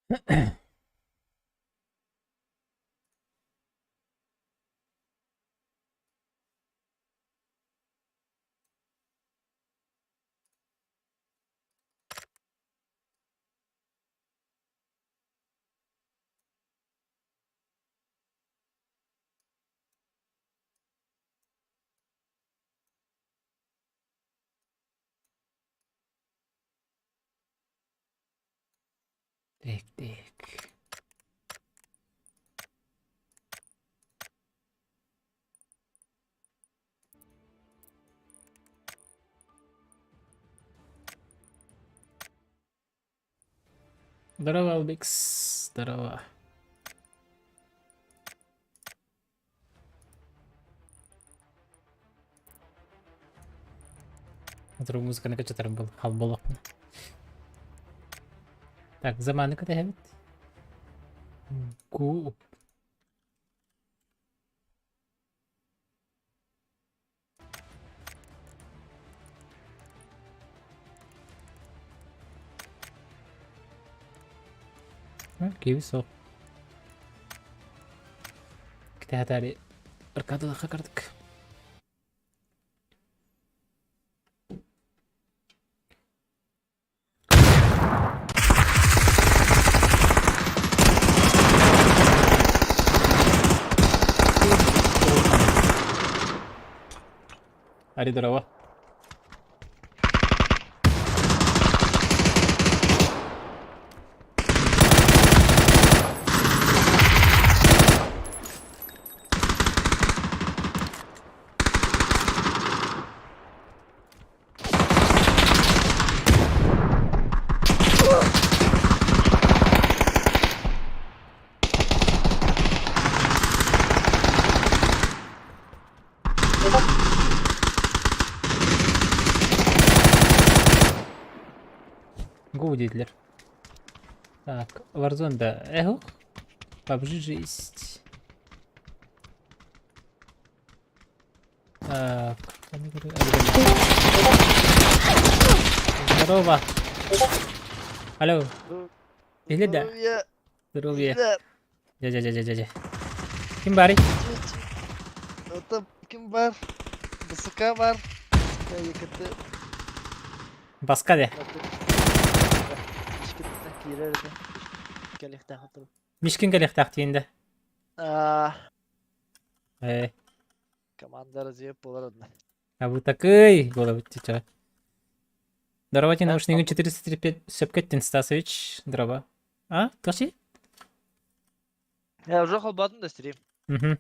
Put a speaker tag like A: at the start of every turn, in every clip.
A: Так, так. Здорово, Албикс. Здорово. Отур музыканы кычатарым был хал болохпун. Так, заманы кэтэһэбит. Ку. Киви суох. Кэтэһэтээри аркадылахха кардык. Ари здорово. Го диэтилэр. Так, Warzone да эһух. PUBG жесть. Так, Здорово. Алло. Или да? Здоровье. Дьэ, дьэ, дьэ, дьэ, дьэ. Ким барый?
B: Это ким бар? БСК бар. БСК ЕКТ.
A: Баска де. Мишкин кэлиэхтээх тиийдэ. Э.
B: Команда разъеб буолар одна.
A: А вы такой буолабыт чича. Здорово, наушнигын 435 сөпкеттин Стасович. Здорово. А, Тоси?
B: Я уже холбатын да стрим.
A: Угу.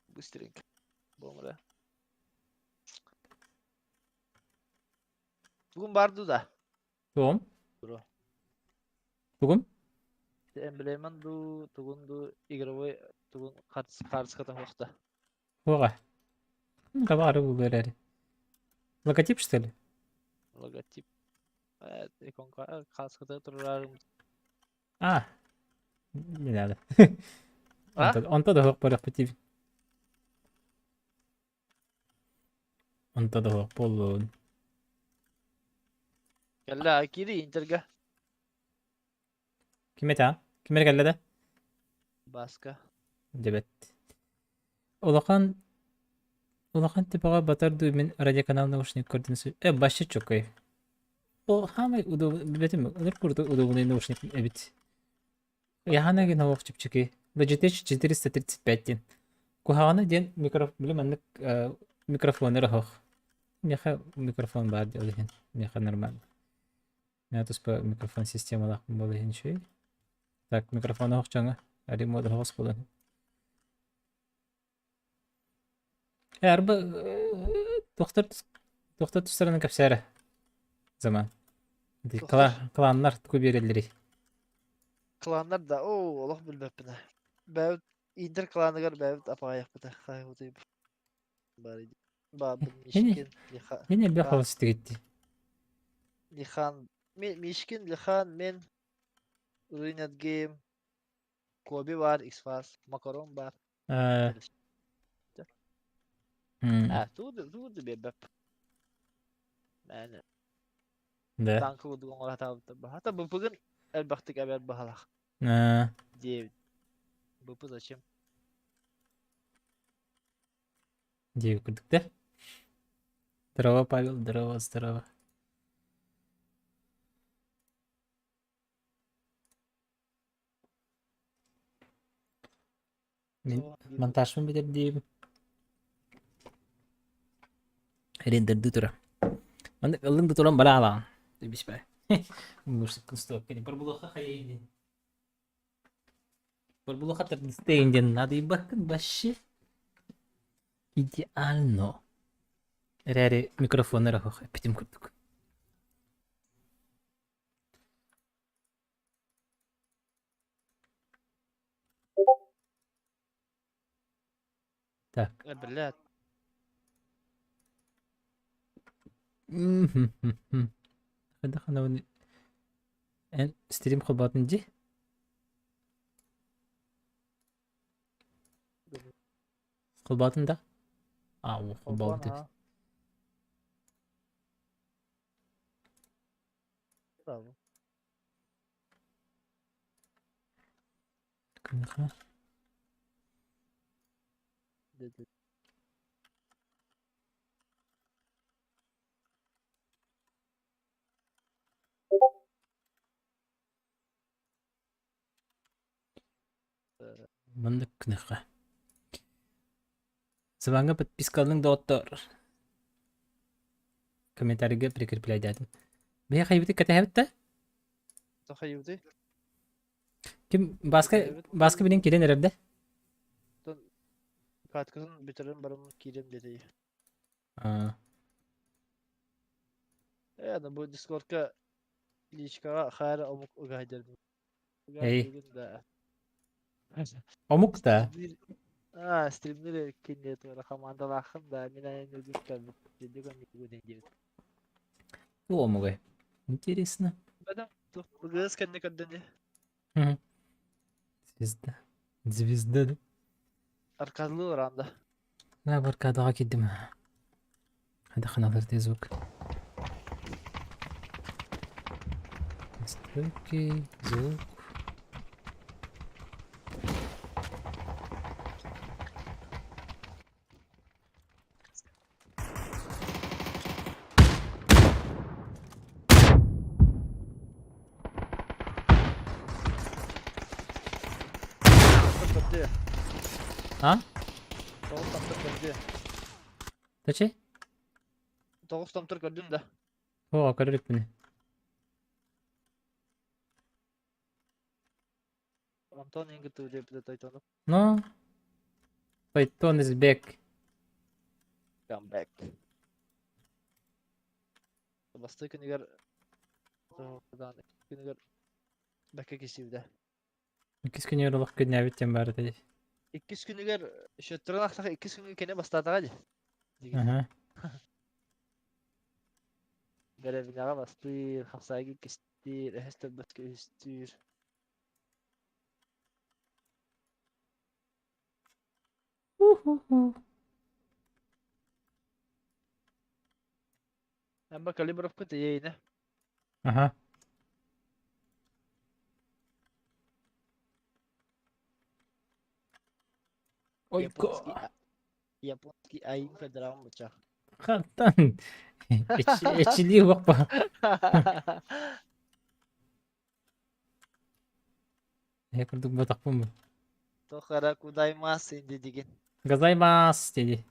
B: Быстренько. Бомра. Бүгүн барды да.
A: Тугум?
B: Бро.
A: Тугум?
B: Эмблеман ду, тугун ду, игровой тугун хартската хуохта.
A: Хуоҕа. Табаары булуо эрээри. Логотип, что ли?
B: Логотип. Иконка хаската турарым.
A: А, не надо.
B: А?
A: Онто да суох барыахпыт диибин. Онто да суох буоллун.
B: Кэллэ киири Интерга.
A: Ким этэ? Ким эрэ кэллэ да?
B: Баска.
A: Дебет. Улахан улахан типаҕа батар дуу мин радиоканал наушник көрдүн э башы чокой. О хаамай удоб билбэтим ыныр курдук удобный наушник эбит. Яхана гин олох чэпчэки. Logitech 435 диэн. Куһаҕана диэн микро били маннык микрофон эрэ оһох. Миэхэ микрофон баар диэн ол иһин миэхэ нормально. Мин туспа микрофон системалаах буол иһин үчүгэй. Так микрофон оһох дьоҥо ремонт оһоҕос буолан. Э арба туохтар туохтар тустарынан кэпсээрэ Заман. Кланнар тугу биэрэллэрий?
B: Кланнар да, оо, олох билбэппин ээ. Бэйэбит Интер кланыгар бэйэбит апаайахпыта хаһыытыйбыт. Бары баабын Мишкин, Лиха.
A: Мин элбэх холос тигитти.
B: Лихан, Мишкин, Лихан, мен Ruined Game, Коби бар, X-Fast, Макарон бар. А, тугу биэрбэп. Мээнэ.
A: Да.
B: Танка курдук оҥоро сатаабыттар. Хата бу бүгүн Элбэхтик эбэр баһалах
A: Аа,
B: диэбит. БП зачем?
A: Диэбит курдук да. Здорово, Павел, здорово, здорово. Мин монтажпын бүтэрдиим. Рендердүү тура. Маннык ыллыҥ да туран бара алаҕын. Бишпэ. Барбулуха хайайын. Барбулуха тардыстайын диэн надыйбаккын вообще. Идеально. Эрээри микрофоннар оһох эппитим курдук. Так.
B: Блядь.
A: Хайдах анабын эн стрим холбоотун дии? Холбоотун да? А, холбообут эбит. Күнүхэ. Маннык күнүхэ. Сыбаҥҥа подпискалыҥ доҕоттор. Комментарийга прикрепляйдаатым. Биһи хайбыты кэтэһэбит да?
B: Хайыбыты?
A: Ким Бааска Бааска билин киирэн эрэр да?
B: Каткасын бүтэрэн баран киирэн диэтей.
A: Аа.
B: Э, бу Дискордка личкаҕа хаара омук ыгайдербин.
A: Эй. Омук да?
B: А, стримнер кине туора командалаахын да, мин айан үгүс кэлбит. Диэбит.
A: Ту омугай. Интересно.
B: Бадам, быгыс кэннэ көрдөнү.
A: Звезда. Звезда да?
B: Аркадылы оранда.
A: На аркадаға кидим. Хада звук. Настройки, звук. А? Тачи?
B: Тоҕус томтор көрдүм да.
A: О, көрүлүкпүн.
B: Антон Ингиту деп тойтону.
A: Ну, Тойтон is back.
B: Come back. Басты күнүгэр күнүгэр бэккэ кисибдэ.
A: Иккис күнүгэр олох күннээбит тем баар этэ.
B: Иккис күнүгэр шөттөрөн ахтаха иккис күнүгэр кene бастаатаҕа ди.
A: Аха.
B: Бэрэбинэҕэ бастыыр, хапсаайга иккистиир, өһөс төрбөткө үһүстүүр. Эмба калибровка тиийинэ.
A: Аха. Ой,
B: Японский айын федерал муча.
A: Хантан эчилии уоппа. Э курдук батахпын бу.
B: Тохара кудаймас инди деген.
A: Газаймас диди.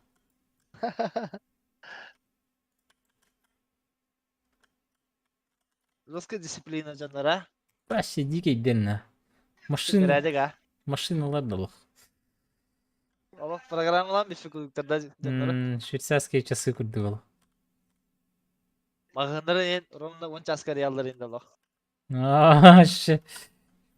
B: Жесткая дисциплина дьоннора.
A: Вообще дикий дэнна. Машина,
B: Бэрээдэк а.
A: машиналар да олох.
B: Олох программалаан бүппүт курдуктар дьоннора.
A: Швейцарские часы курдук ол.
B: Маҕаһыыннары эн ровно 10 часка арыйаллар инде олох.
A: Аше.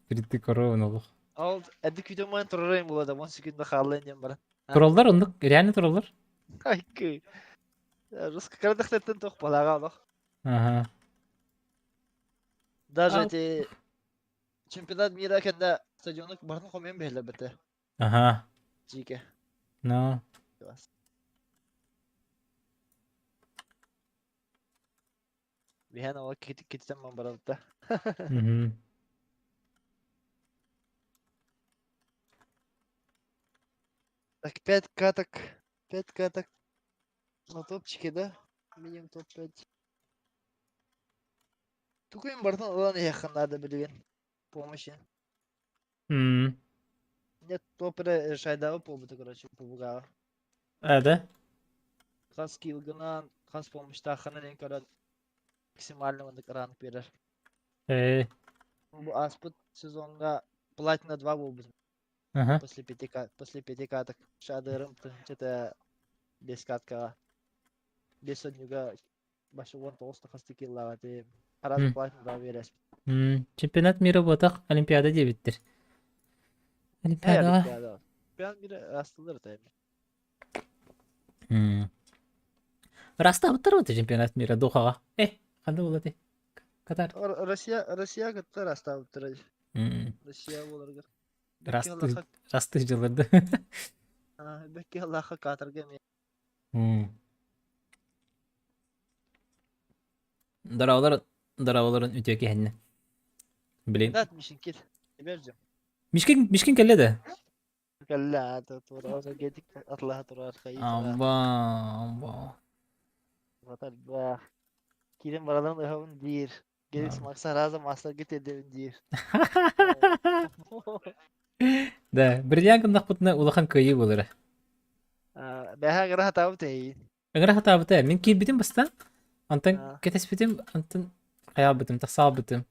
A: Притык ровно олох.
B: Ол эдди күүтэн турарайын була да 10 секунда хааллайын диэн баран.
A: Тураллар оннук, реально тураллар.
B: Айкы. Русский крадахтаттан туох балаға олох.
A: Ага.
B: Даже эти чемпионат мира кэннэ стадиону барын хомуйан биһэллэр бэтэ.
A: Ага.
B: Жике.
A: Ну.
B: Биһэн ола кититэн барабыта.
A: Мгм.
B: Так 5 каток, 5 каток на топчике, да? Минимум топ-5. Тугу барытын ылан иһиэххин наада билигин. Помощи. Нет, топ эрэ шайдаҕы буолбута, короче, пубугаҕа.
A: А, да?
B: Хас килгынан, хас помощьтааххынан эн көрөн максимально маннык ранг биэрэр. Бу ааспыт сезоҥҥа платина 2 буолбутум. После пяти каток. Шадырым тыһынчата 5 каткаҕа. 5 онньуга башы 19 хасты киллаҕа ти араас платина 2 биэрэспит.
A: Чемпионат мира буотах, Олимпиада диэбиттэр. Олимпиадаҕа.
B: Олимпиада. Чемпионат мира астылар это.
A: Ырастаабыттар вот чемпионат мира Дохаҕа. Ханна буолла ти? Катар.
B: Россия Россия кытта ырастаабыттар. Россия буоларгар.
A: Растыы растыы дьылларда.
B: Бэкки Аллаха каторга эмиэ.
A: Дороолор дороолорун үтүө киһиннэ. Блин.
B: Да, Мишин кил. Эбердим.
A: Мишкин Мишкин кэллэ да?
B: Кэллэ тура гетик атлаha турар хайы турар.
A: Амба амба.
B: Батар Кирин бараларын ыһабын диир. Геликс Макса разом астарга тиэрдэбин диир.
A: Да, бриллиант гыннахпытына улахан кыайыы буолара.
B: Бэһэ ыҥыра сатаабыт эйиин.
A: Ыҥыра сатаабыта. Мин киирбитим бастаан. Онтон кэтэспитим, онтон хайаабытым, тахсаабытым.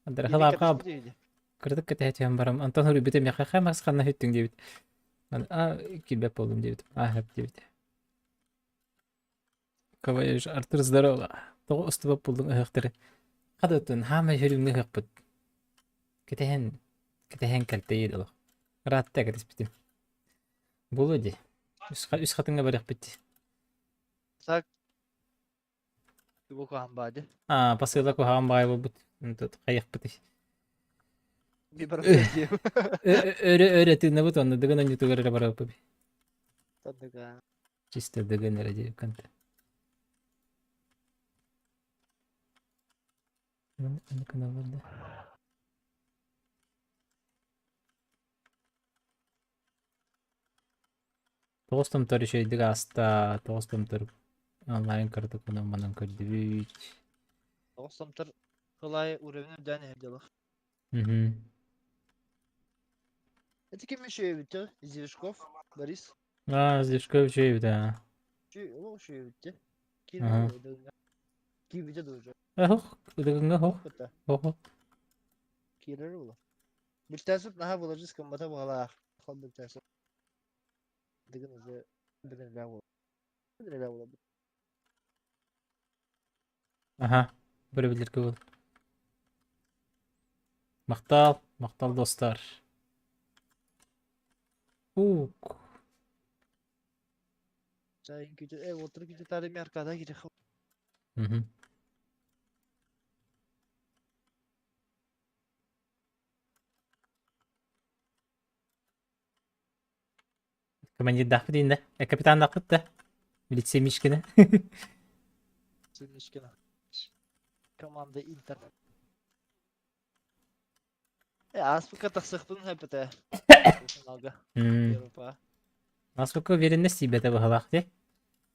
B: Киирин
A: Хылаапка
B: кэтэспит үһү.
A: кырдык кэтэһэ түһэн барам. Антон хоруйбута миэхэ хэ мас ханна хүттүҥ диэбит. А киирбэт буоллум диэбит. А хөп диэбит. Каваешь, Артур, здорово. Тоҕо устубап булдуҥ ыһыахтары? Хадытын, хаамай хүрүҥҥэ ыһыахпыт. Кэтэһэн, кэтэһэн кэлтэйиэ дылы. Ыраатта кэтэспитим. Буолуо дии. Үс хатыҥҥа барыахпыт дии.
B: Так, бу куһаҕан баа дии.
A: Аа, посылка куһаҕан баҕайы буолбут. Тут хайыахпытый?
B: Би барыахпыт дии.
A: Өрө өрө тыынабыт уонна дыгын онньутугар эрэ барыахпыт.
B: Тандыга.
A: Чисто дыгын эрэ диэбиккин. Да. Тоҕус томтор үчүгэйдик ааста, тоҕус томтор онлайн карток манан көрдүбүт.
B: Тоҕус томтор Кылай уровень үрдээн иһэр дьолох. Это ким еще эбит Звершков, Борис.
A: А, Звершков үчүгэй эбит аа.
B: Ол үчүгэй эбит Киирбитэ Киирбитэ да уже.
A: Ох, ыдыгыҥҥа ох. Ох.
B: Киирэр була. Бүлтээсип наһаа буолар кыммата буолаах. Хол бүлтээсип. Дыгын уже дыгын була. Дыгын була.
A: Аха, бары билэргэ бол. Махтал, махтал достар. Ук.
B: Чайын күтү, отыр күтү тарimi arkada gidiyor.
A: Командирдаахпыт иннэ, капитаннаахпыт да. Милиция Мишкина.
B: Мишкина. Команда Интер. Ааспыкка тахсыахпын сөп этэ. Финалга. Европа.
A: Насколько уверенность тиийбэтэ быһалаах дии.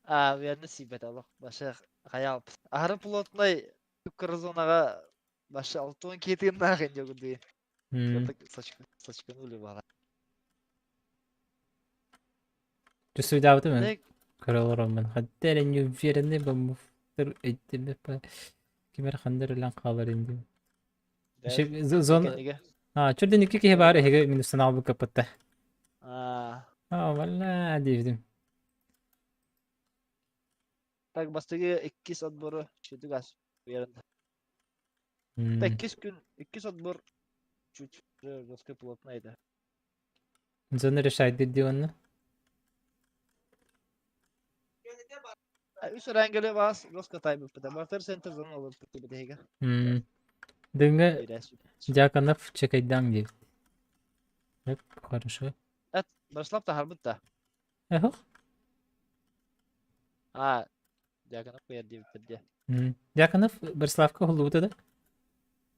B: А, уверенность тиийбэтэ олох. Башы хайал. Аһары плотный зонаҕа башы алтын киэтииннаах инде Сочканули бала.
A: Чувствуйдаабытым мен. Көрө олороммун. Хатта эрэ неуверенный боммуфтар өйдөммөт ким эрэ ханна эрэ өлөн хаалар инди. Зон А, чүрден икки киһи баар эһиги минустан аалбыккаппытта.
B: А,
A: А, валла диэбитим.
B: Так бастыгы иккис отбору чүтүк ас уверен. Иккис күн иккис отбор чуть жестко плотно это.
A: Зона решает дии онно.
B: Үс рэнгеле бас жестко тайбыппыта. Бартер центр зона олорбут битеге.
A: Дыҥҥа Дьяконов чекайдаҥ диэбит. Так, хорошо.
B: Эт, Борислав таһарбыт да.
A: Эхох.
B: А, Дьяконов куйар диэбиттэр дии.
A: Дьяконов Бориславка уһуллубута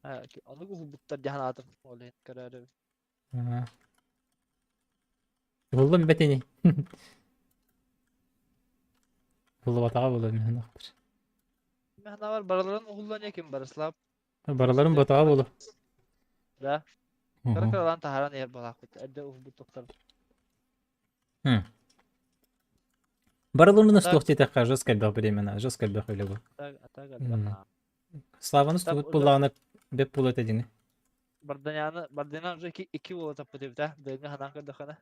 A: да?
B: Ону уһулбуттар дьаһан аатым. Ол иһин көрөөрү.
A: Буллум бэтини. Буллубатаҕа буолуо мин ахпыр.
B: Мехнавар барыларын уһуллан ким Борислав.
A: Барыларын ботаҕа буолуо.
B: Да. Кыра кыралаан таһааран иһэр балаахпыт. Эрдэ уһулбут тохтор.
A: Барыларын устуох диэтэххэ жестко элбэх времена, жестко элбэх үлэ бу. Славаны устубут буллаҕына бэп буолуо этэ дьиҥэ.
B: Барданяны Барданян уже икки уола таппыт эбит а бэйэҥҥэ санаан көрдөххүнэ.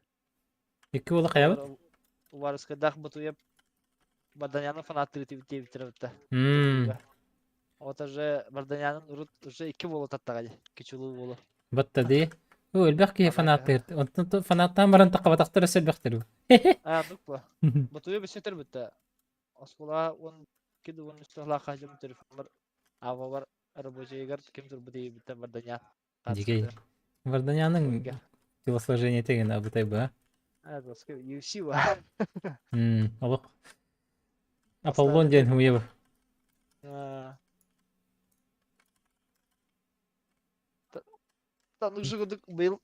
A: Икки уола хайабыт?
B: Уварыскайдаах Ботуев Барданяны фанаттыы диэбиттэрэ бытта. Вот уже Барданянын урут уже икки уола таттаҕа дии. Кичулуу уолу.
A: Батта дии. Оо, элбэх киһи фанаттыыр. Онтон фанаттаан баран таххабатахтар өссө элбэхтэр.
B: Аа, нук бу. Ботуев өссө бытта. Оскуола 12 уон үс сыллаах хаһдьым телефоннар аабабар рабочайыгар ким турбут ийибиттэн Варданян.
A: Дикий. Варданянын телосложение деген абытай ба.
B: А, UFC ба.
A: Олох. Аполлон диэн хуйа
B: Танушу курдук быйыл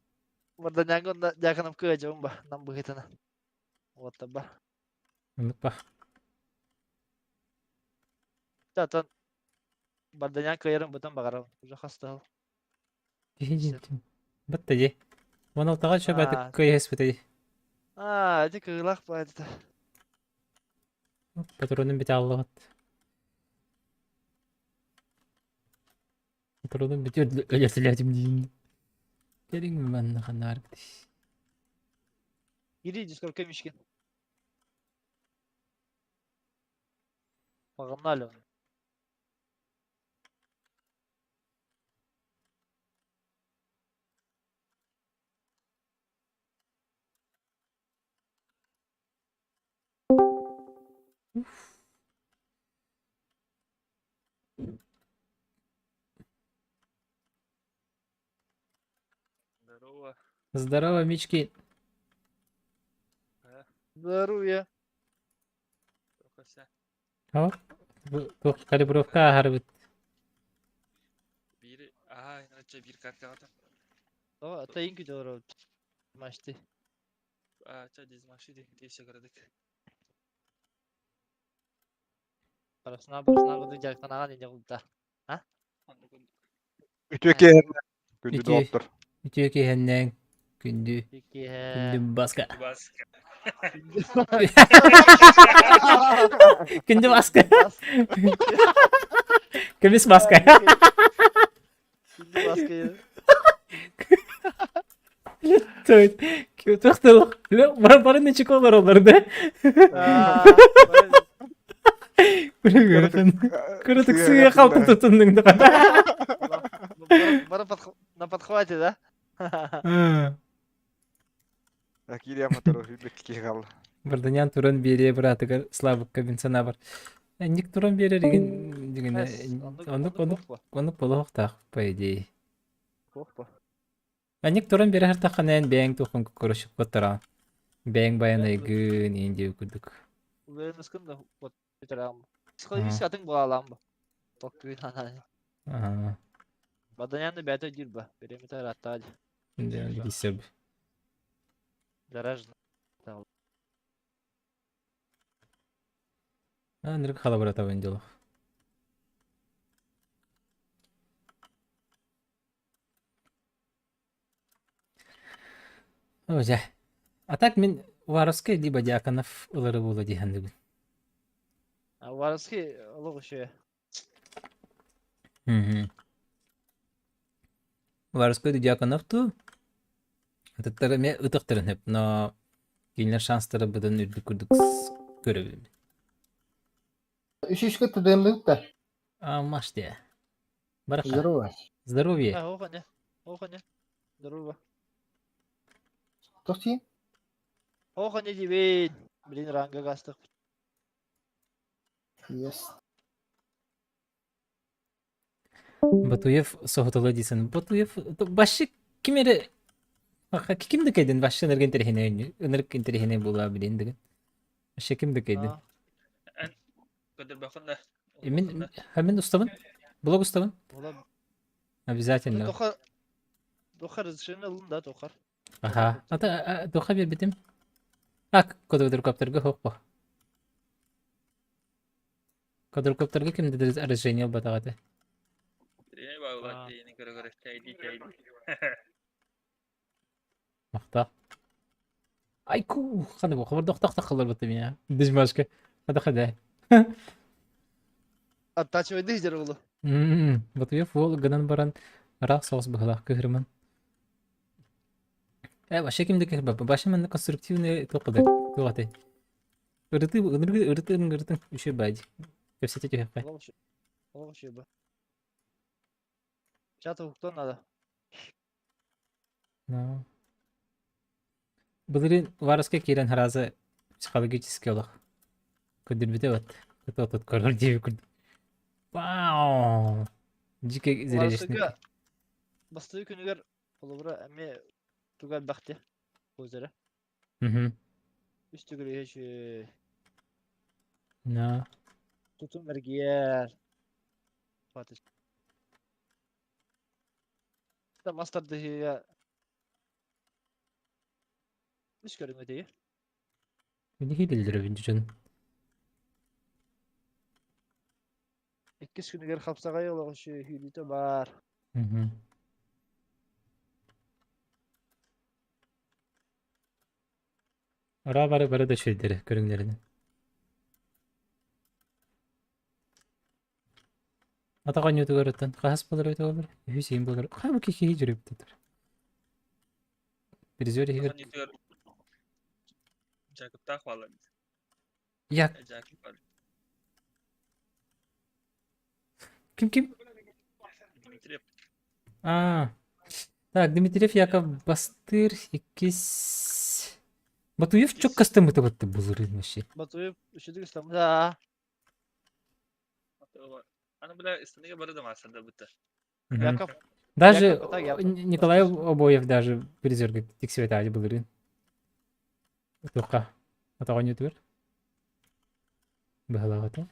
B: Варданянга онно Дьяконов кыадьабын ба, нам быһыытына. Вот ба.
A: Оннук ба.
B: Татан Барданян кыайарын бытан баҕарабын. Уже хас да
A: Батта дии. 16-ға чөп атык кыайыспыт дии.
B: Аа, ити кыылах баайдыта.
A: Патронум бите аллыбыт. Патронум бите өлөртүлээтим диин. Кэлиҥ манна ханнаарбыт.
B: Ири дискорка мишкин. Погнали.
C: Здорово.
A: Здорово, Мички.
B: Здоровья.
A: Туох калибровка аһарбыт.
C: Биир, аа, иначе биир картаҕа
B: О, это инки дорог. Машти.
C: А, ча дизмаши дейсе көрөдүк.
B: Барасына барасына куду дьарыктанаҕан инде култа. А?
D: Үтүө киэһэннээн күндү доҕоттор.
A: Үтүө киэһэннээн күндү күндү баска. Күндү баска. Көмүс баска.
B: Күндү баска.
A: Бары ничего олороллор да. Кыратык сыа халты тутуннуң да.
B: Бары на подхвате, да?
A: Барданян туран биэриэ быраатыгар Славыкка мин санаабар. Ник туран биэрэр игин дигине оннук оннук оннук болохтаах по идее. Анник туран биэрэ сыртаххына эн бэйэҥ туоххун көрүшүккуттараҕын. Бэйэҥ байанайгын иин диэбит курдук.
B: Уверенноскын да вот бүтэрээм. Психологически атын буолаалаам бу. Токкуйун ханаан. Баданян да бэйэтэ диир ба. Бириэмэтэ ырааттаҕа
A: дии. Дии
B: Гаражно.
A: Андрик халабыратабын дьолох. О, дьэ. А так мин Уваровскай либо Дьяконов ылары буолуо дии саныыбын.
B: А Уваровский олох үчүгэй.
A: Мгм. Уваровскай Дьяконов туу атыттар эмиэ ытыктарын сөп, но кинилэр шанстара быдан үрдүк курдук көрөбүн.
E: Үс үскэ тыдыаммыт да.
A: А, маш дии. Бараха.
E: Здорово.
A: Здоровье.
B: А, охоня. Охоня. Здорово.
E: Туох дии?
B: Охоня диибин. Блин, ранга гастых.
E: Yes.
A: Батуев соһутала дийсэн. Батуев башы ким эрэ ким да кэйдин башы ынырык интэриэһинэй ынырык интэриэһинэй буолаа билин дыгын. Башы ким да кэйдин.
C: Эн көдөрбөххүн да.
A: Мин мин устабын. Блог устабын. Обязательно.
B: Тоха Тоха разрешение ылын да Тохар.
A: Аха. Ата Тоха биэрбитим. А, квадрокоптерга хоқпо. Квадрокоптерга ким да разрешение ылбатах этэ.
C: Тренер баҕалаах диэни көрө-көрө чэйдии чэйдии.
A: Махтал. Айку, ханы бу хабардохтох халларбыт меня. Дижмашка. Хада хада.
B: Оттачивайдых дьарылы.
A: Батуев уол гынан баран ыраах соҕус быһылаах кыһырман. Э, вообще ким да кыһырбаппа. Баша манна конструктивный туох туох этэй? Ырытыы, ырытыы, ырытыы, ырытыы, үчүгэй баадьы. Кэпсэтэ түһүөххэ.
B: Олох үчүгэй ба. Чат уһуктуон надо.
A: No. Былырыын Вараска киирэн харааза психологический олох. Көрдөрбүтэ вот. Кытыатыт көрөр диэби курдук. Вау! Дьике зрелищный.
B: Вараска бастыы күнүгэр холобура эмиэ туга элбэхти. Озеро.
A: Мгм.
B: Үс төгүл үһү
A: No.
B: тутум эргийэр. Хватит. Мас тардыһыыга үс көрүҥ этиги.
A: Билиһи биллэрбин дьон.
B: Иккис күнүгэр хапсаҕай олоҕу сүөһүүрүүтэ баар.
A: Мгм. Ара бары бары да үчүгэйдэрэ көрүҥнэринэн. Атах оонньуутугар оттон хаһыс буолар эбитэ буоллар? Үһүс иһин буолар. Хаа бу киһи дьүрүбүтэ Призер иһигэр
C: Оонньуутугар Дьаакыптаах бааллар.
A: Як
C: Дьаакып баар.
A: Ким ким?
C: Дмитриев.
A: А. Так, Дмитриев Яков Бастыр иккис Батуев чоккастаммыта бытты былырыын вообще.
B: Батуев үчүдүк ыстаммыта.
C: Аны бля станыга бары да маастарда бытта.
B: Яков
A: Даже
B: Яков так, Яков
A: Николай Обоев даже призерге тиксибет аайы былырыын. Туохха отоҕонньутугар быһалаах этэ.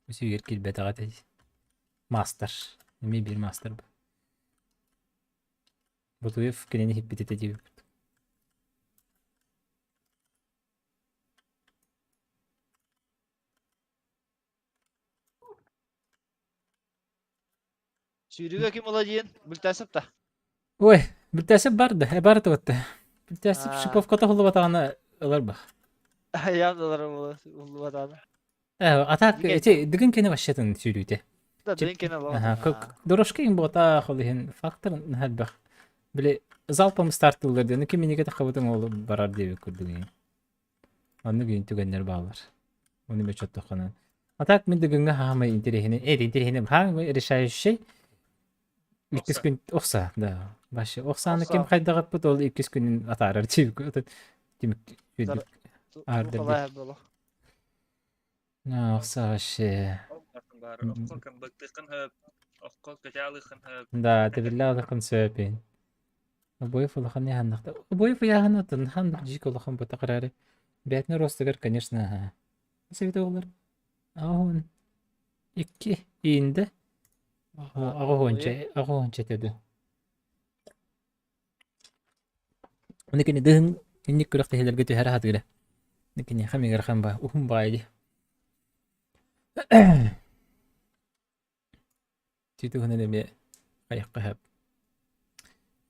A: Үсүгэр киирбэтэҕэ этэ. Маастар. Эмиэ биир маастар бу. Ботуев кинини иһиппит этэ диэбиппит.
B: Сүүрүүгэ ким ыла диэн Бүлтээсэп да?
A: Ой, Бүлтээсэп бар да, бар да Бүлтээсэп шиповката хуллубатаҕына ылар ба.
B: Аям да ылар уллубатаҕына.
A: А так эти дыгын кene вообще-то сүүрүүтэ.
B: Да, дыгын кene
A: Ага, дорожка им буотаах ол иһин фактор элбэх. Били залпом стартыллар диэн ким миниге тахабытын ол барар диэбит курдук. Оннук иин түгэннэр бааллар. Ону мөчөттөххүнэ. А так мин дыгыҥҥа хаамай интэриэһинэй, эр интэриэһинэй хаамай решающий иккис күн охса, да. Вообще охсааны ким хайдаҕаппыт ол иккис күнүн атаарар диэбит түмүк үрдүк аардар диэн. Охса вообще. Да, тэбиллээх сөпин. Обоев улахан яһаннахта. Обоев яһанатын хан жик улахан бата карары. Бээтин ростугар, конечно, Себете олар. Аҕыс икки иинде. Аҕыс уонча теду. Оны кини дыһын инник күрэхтэһиилэргэ түһэрэ сатыыра. Киниэхэ миҥэрхэн ба уһун баайы дии. Түтүгүнэн эмиэ хайахха сөп,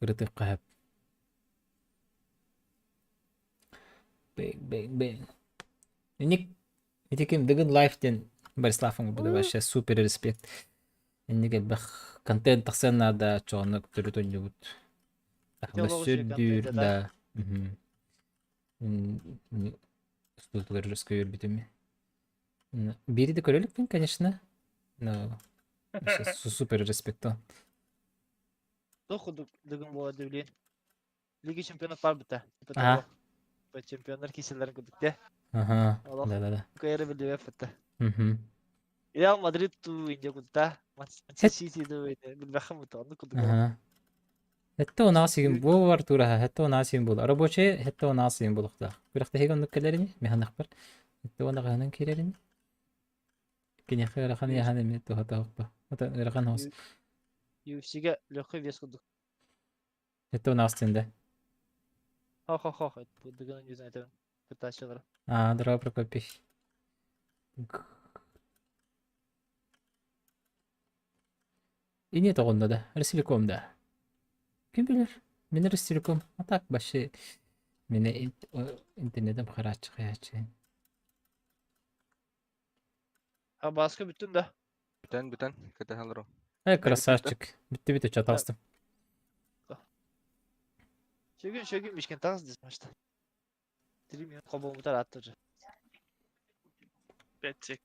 A: ырытыахха сөп. Бэҥ бэҥ бэҥ. Инник ити ким Дыгын Лайф диэн Борислав оҥорбута вообще супер респект. Инник элбэх контент тахсыан наада, оччоҕуна төрүт оонньуубут. Таһыма сүрдүүр да. Устуутугар көйөрбүтүм. Биири да көрө иликпин, конечно. Но супер респекто.
B: Туох курдук дыгын буола билин. Лига чемпионов бар быта.
A: Ага.
B: Чемпионнар киселерин курдук те.
A: Ага. Да, да, да.
B: Кыайары билбэт бытта.
A: Мгм.
B: Реал Мадрид туу инде кутта. Манчестер Сити дуу инде билбэххин быта. Оннук курдук.
A: Ага. Хэтте онаа сигин бу бар тураха хэтте онаа сигин буол. Рабочий хэтте онаа сигин буолуохтаах. Күрэхтэһиигэ оннук кэлэрини, механахпар. Хэтте онаҕаһынан киирэрини. Киниэхэ ыарахан ыйахан эмиэ туһа Ото ыарахан хос.
B: UFC-гэ легкий вес курдук.
A: Хэтте онаа сигин да.
B: Хо-хо-хо, Дыгын жүзін этебин кыттааччылара.
A: А, здорово, Прокопий. И нет оҕунна да, Ростелеком да. Ким билэр? Мин Ростелеком. А так вообще мені интернетим харааччы хаячы.
B: А баска бүттүн да.
D: Бүтэн бүтэн кэтэһэн олору.
A: Эй, красавчик. Бүтті бүт өчө таҕыстым.
B: Шөгүн шөгүн мишкен таҕыс дес машта. 3 минут хобоомутар атты уже.
C: 5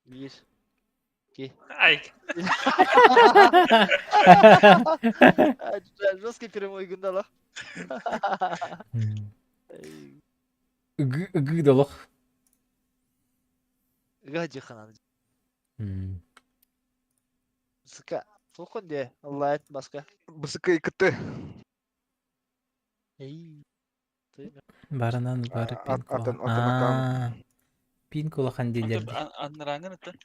B: 1 2
C: Ай.
B: Жесткий прямой гындала.
A: Ыгы долох.
B: Ыга жыханан. Сыка. Сокон де. Лайт баска.
D: Бысыка икты.
B: Эй.
A: Барынан бары пин
D: Атын атын аккаунт.
A: Пин кулахан дииллэр дии.
C: Аннараангын аттан.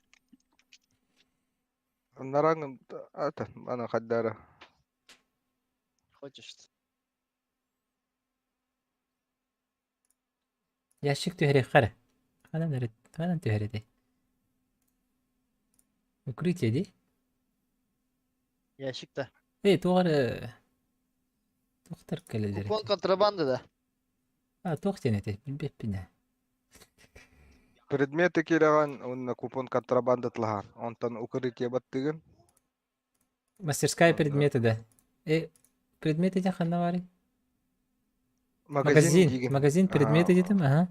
D: Нараңын атын ана хаддара.
B: Хочешь.
A: Ящик түһэриэххэ эрэ. Ханан эрэ ханан түһэр этэй? Укрытие дии.
B: Ящик да.
A: Эй, туох эрэ туохтар кэлэллэр
B: Купон
A: этэй?
B: контрабанды да.
A: А, туох диэн этэй? Билбэппин ээ.
D: Предметы кирэҕин уонна купон контрабанда тылаһан. Онтон укрытие баттыгын.
A: Мастерская
D: Онно
A: предметы да. Э, предметы диэн ханна баарый?
D: Магазин
A: Магазин.
D: диигин.
A: Магазин предметы диэтим, аха.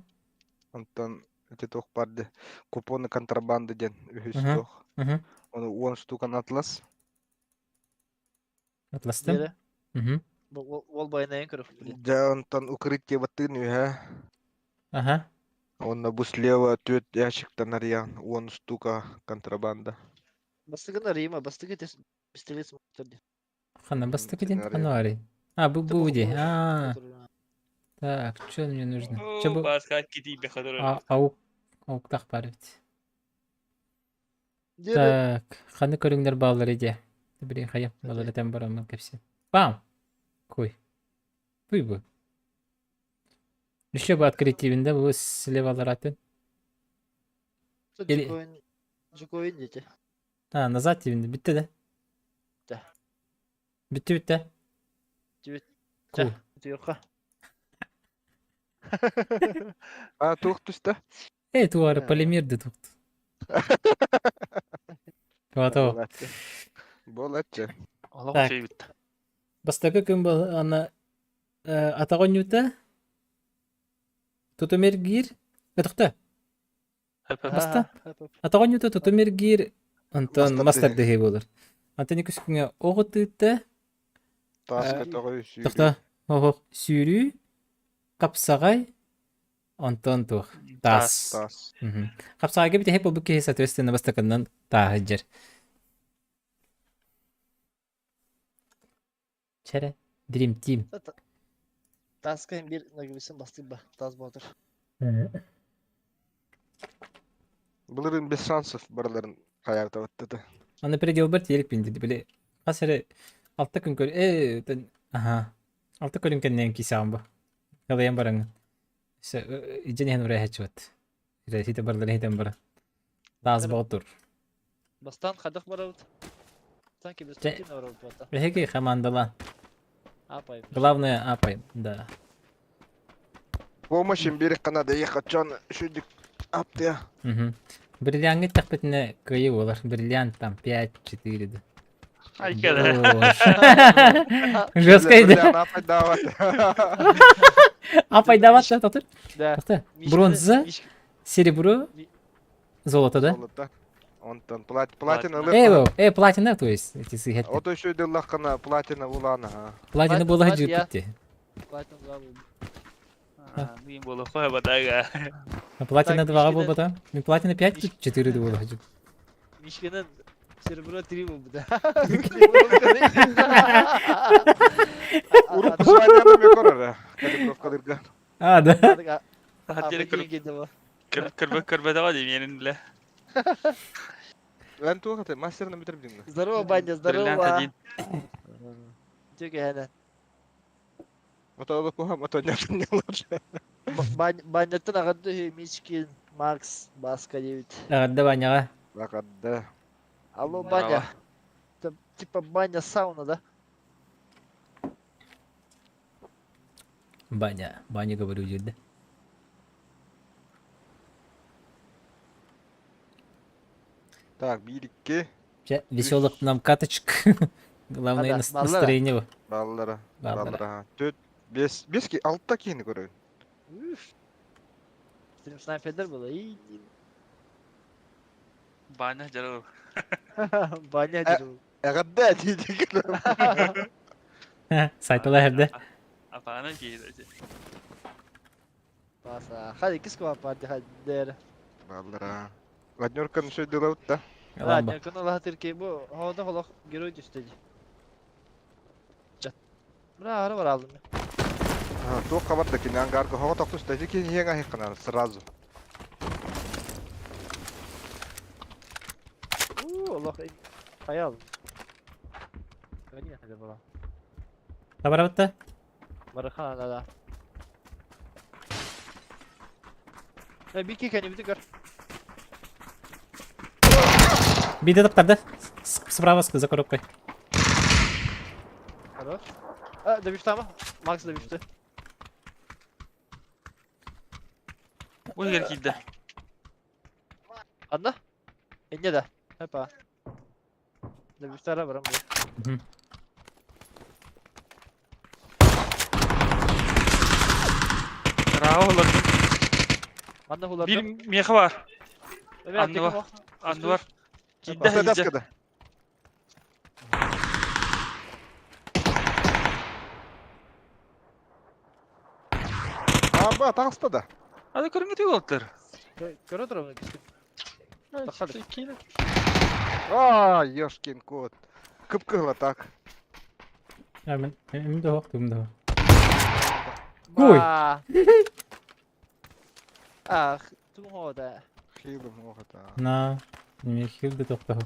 D: Онтон ити туох баар дии. Купоны контрабанда диэн үһүс
A: Мгм.
D: туох.
A: Мгм.
D: Ону уон штукан атлас.
A: Атластым.
B: Диэрэ.
A: Мгм.
B: Ол байнайын көрөх блин.
D: Дьэ онтон укрытие баттыгын үһэ.
A: Аха.
D: Уонна бу слева түөрт ящиктан арыйан уон штука контрабанда.
B: Бастыгын арыйма, бастыгы тес пистолет смотр ди.
A: Ханна бастакы
D: Итини
A: диэн
D: арыйан.
A: ханна баарый? А, бу бу дии. А, так, что мне нужно? Че
C: Оо,
A: бу
C: Бааска китийбэ хатырар.
A: а, аук ауктах баар эбит.
B: Диэрэ.
A: Так, ханна көрүҥнэр бааллар дии. Блин, хайа, балар этэн бараммын кэпсиэн. Бам! Куй. Буй бу. Еще бы открытиебин да, бу слева атын. Или
B: Жукоин Жукоин дети.
A: А, назад тибин бүттэ да?
B: Да.
A: Бүттэ бүттэ.
B: Түбүт.
A: Ку.
B: Туйока.
D: А туох түстэ?
A: Эй, туары полимер да тут. Готово.
D: Буолааччы. Буолааччы.
C: Олох
A: Так.
C: үчүгэй бүттэ.
A: Бастакы күн был ана атаҕа оонньуута тутум эргиир Өтөхтө. Баста. Атаҕа оонньуута тутум эргиир онтон мас тардыһыы буолар. Антон үкүс күҥҥэ оҕо тыытта
D: Тааска тоҕой сүүрүү.
A: Тохто оһох сүүрүү хапсаҕай онтон туох таас.
D: Таас.
A: Хапсаҕайга бүтэһик буолбут киһи соответственно бастакыннан тааһы дьэр. Чэрэ Dream Team.
B: Тааска биир нагыбысын бастыыр таас боотур.
D: Былырыын без шансов барыларын хайаабытабыттата.
A: Аны переделбар тиэлик диди били хас эрэ алта күн көр э аха алта көрүн кэннэн кисаан бу. Халайан бараҥын. Ижен иһэн урайхачыбат. Хите барлары хитен бара. Таас боотур.
B: Бастаан хайдах барабыт? Бастаан киберспортивный барабыт буолта.
A: Эһиги командалаан.
B: Апай.
A: Главное апай, да.
D: Помощь им биэриэххэ наада ехачан үчүгдүк аптыа.
A: Угу. Бриллиаҥҥа эттэхпитинэ кыайыы буолар. Бриллиант там 5-4 да.
C: Айкада.
A: Жесткий да.
D: Бриллиант апайдаабат.
A: Апайдаабат да тотур.
B: Да.
A: Тохто. Бронза, серебро, золото да?
D: Золото. Онтон платина
A: Э,
D: ылыах.
A: э, платина, то есть, эти сыһэттэр.
D: Ото үчүгэй дыллаххына платина улаана ха.
A: Платина буола сылдьыбыт дии.
B: Платина 2 буолбут.
C: Мин буола хоя батага.
A: А платина
B: Так,
A: 2
B: Мишкина-
A: буолбата. Мин платина 5 тут 4 да буола сылдьыбыт.
B: Мишкинен серебро 3 буолбута.
D: Урут званияны мен көрөр. Калибровкаларга.
A: А, да.
C: Көрбөтөҕө дии миэнин билэ.
D: Эн туох этэй мастерны бүтэр динна.
B: Здорово, Баня,
C: Бриллиант
B: здорово.
C: один.
B: Чөкө хэнэ.
D: Ото куһам ото ньалар.
B: Баннертан аҕарды үһү Мичкин, Макс, Баска диэбит.
A: Эҕэрдэ Ваняҕа.
D: Бакарда.
B: Алло,
C: Здорово.
B: баня. Это типа баня сауна, да?
A: Баня. Баня говорю диир да.
D: Так, биир икки.
A: Чэ, веселых нам каточек. Главное
B: Ада, баллара.
A: настроение бу.
D: Баллара.
A: Баллара.
D: Баллара. Төрт, бес, бес ки, алта киһини көрөбүн.
B: Үф. Стрим снайпердер было. И
C: Баня дьарыл.
B: баня дьарыл.
D: Эҕэрдэ дии көрөбүн.
A: Сайтала эрдэ.
C: Апаана киһи
B: Баса. Хadi кис куа парти хаддер.
D: Баллара. Ладнерканы сөйдүлэбит да.
A: Ламба.
B: Ладнерканы лаһатыр ки бу хода холох герой түстэ ди. Бра ара бар алдым.
D: Туох хабар да кини ангарга хоҕо тохтус да кини иһиэҥ аһыхханар сразу.
B: Уу, олох хайа алдым. Кани хада була.
A: Табарабыт да?
B: Барыхан да. Э, бики кани бити көр.
A: Биде таптарды. Справа за коробкой.
B: Хорош. А, добишти ама. Макс добишти.
C: Бу иһигэр киирдэ.
B: Анна? Инне да. Хапа. Добиштара барам бу.
C: Раа олордум.
B: Манна хуларды.
C: Биир миэхэ баар. Анны бар. Анны бар. Киирдэ
D: Баста
C: иһирдьэ.
D: таскада. Аба, таҕыста да.
C: Аны көрүҥҥүтүг олтор.
B: Көрө турабын кистим. Тахсады.
D: А, ёшкин кот. Кып-кыһыла так.
A: Мен эм да хоқ, тум да. Ой.
B: Ах, тум хода.
D: Хилым оҕото.
A: На, неме хилді тоқтау.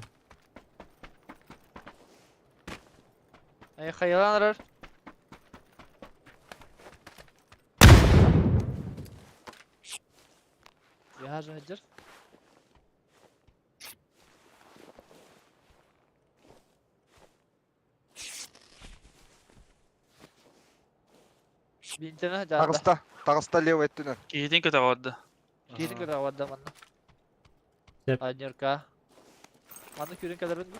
B: Ай хайаланар. Яһа жа Бинтена жаада.
D: Таҕыста, таҕыста левый өттүнэн.
C: Киһитин көтөҕөрдө.
B: Киирин көрө аварда манна.
A: Сөп.
B: Анерка. Манна күрүн кэлэрин бу.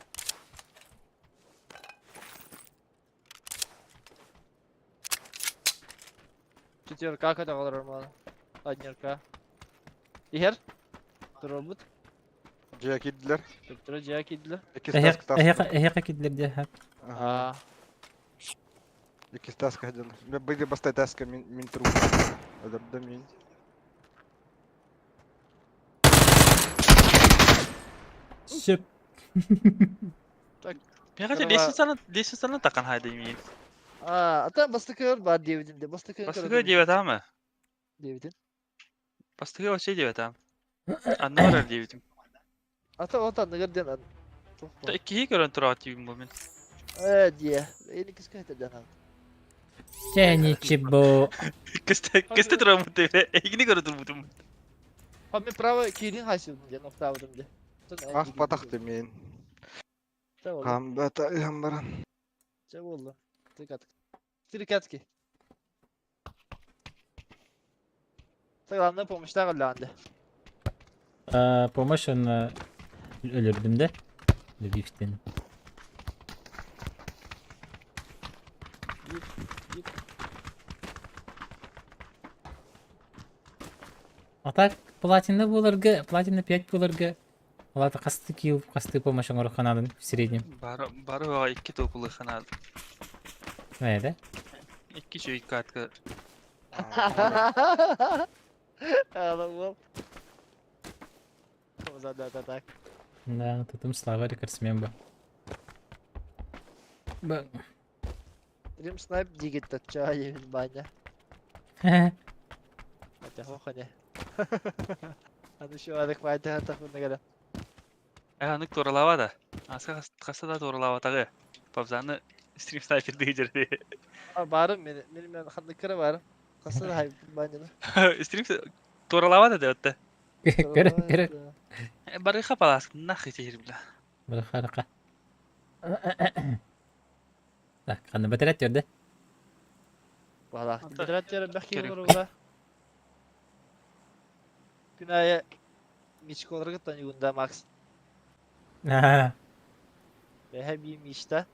B: Четверка көтөҕөлөр мана. Анерка. Иһэр. Туробут.
D: Дьиэ киирдилэр.
B: Тура дьиэ киирдилэр.
D: Иккис таска таҕыста.
A: Эһэхэ кидлер де.
D: Ага.
B: Аа.
D: Иккис таска сылдьаллар. Быйыл бастай таска мин мин турбут. Өлөрдө мин.
A: Сөп.
C: Миэхэ лестницаны лестницаны такан хайда миин.
B: Аа, ата бастакы бар диэбитин де. Бастакы
C: Бастакы диэбэтаамы?
B: диэбитин.
C: Бастакы вообще диэбэтаам. Анны барар диэбитим.
B: Ата от анныгар диэн
C: Та иккиһи көрөн тураат диибин бу мин.
B: Э, дие. Эни киска хэтэ диэн.
A: Чэ, ничего.
C: Кысты кысты тураммыт диэбэ. Эйгини көрө турбутум.
B: Хам мен право киирин хайсыбын диэн октаабытым де.
D: Ах, батахты мин. Хам бата ыһан баран.
B: Чэ болду. Тыкат. Тирикатки. Главное помощь тагыллаанды.
A: Помощь он өлөрдүм да. Любивтен. А так, платина буларга, платина 5 буларга. Алата хасты килл, хасты помощь оҥоро ханадын в среднем.
C: Бары бары икки токулы ханаад.
A: Э, да?
C: Икки чөй катка.
B: Ала бол. Да, да, да, так.
A: Да, тутум слава рекордсмен ба. Ба.
B: Рим снайп дигит чай баня. Это хохане. Аны şu адекватный тахын
C: Э, аны туралава да. Аска хаста да туралава тагы. Пабзаны Стрим снайпердыы дьэрди.
B: А баарым мен мен мен ханнык кыра баарым. Хаста да хайбытым баанньаны.
C: Стрим туоралаабат этэ отта.
A: Көрөн көрөн.
C: Барыха палас нахуй теперь, бля.
A: Барыха. Так, ханна бэтэрээт төрдө.
B: Баалаах. Бэтэрээт элбэх киһи
C: Көрүҥ.
B: олоруга. Күн аайы Мичколарга югунда Макс.
A: Аа.
B: Бэһэ биир Мишта.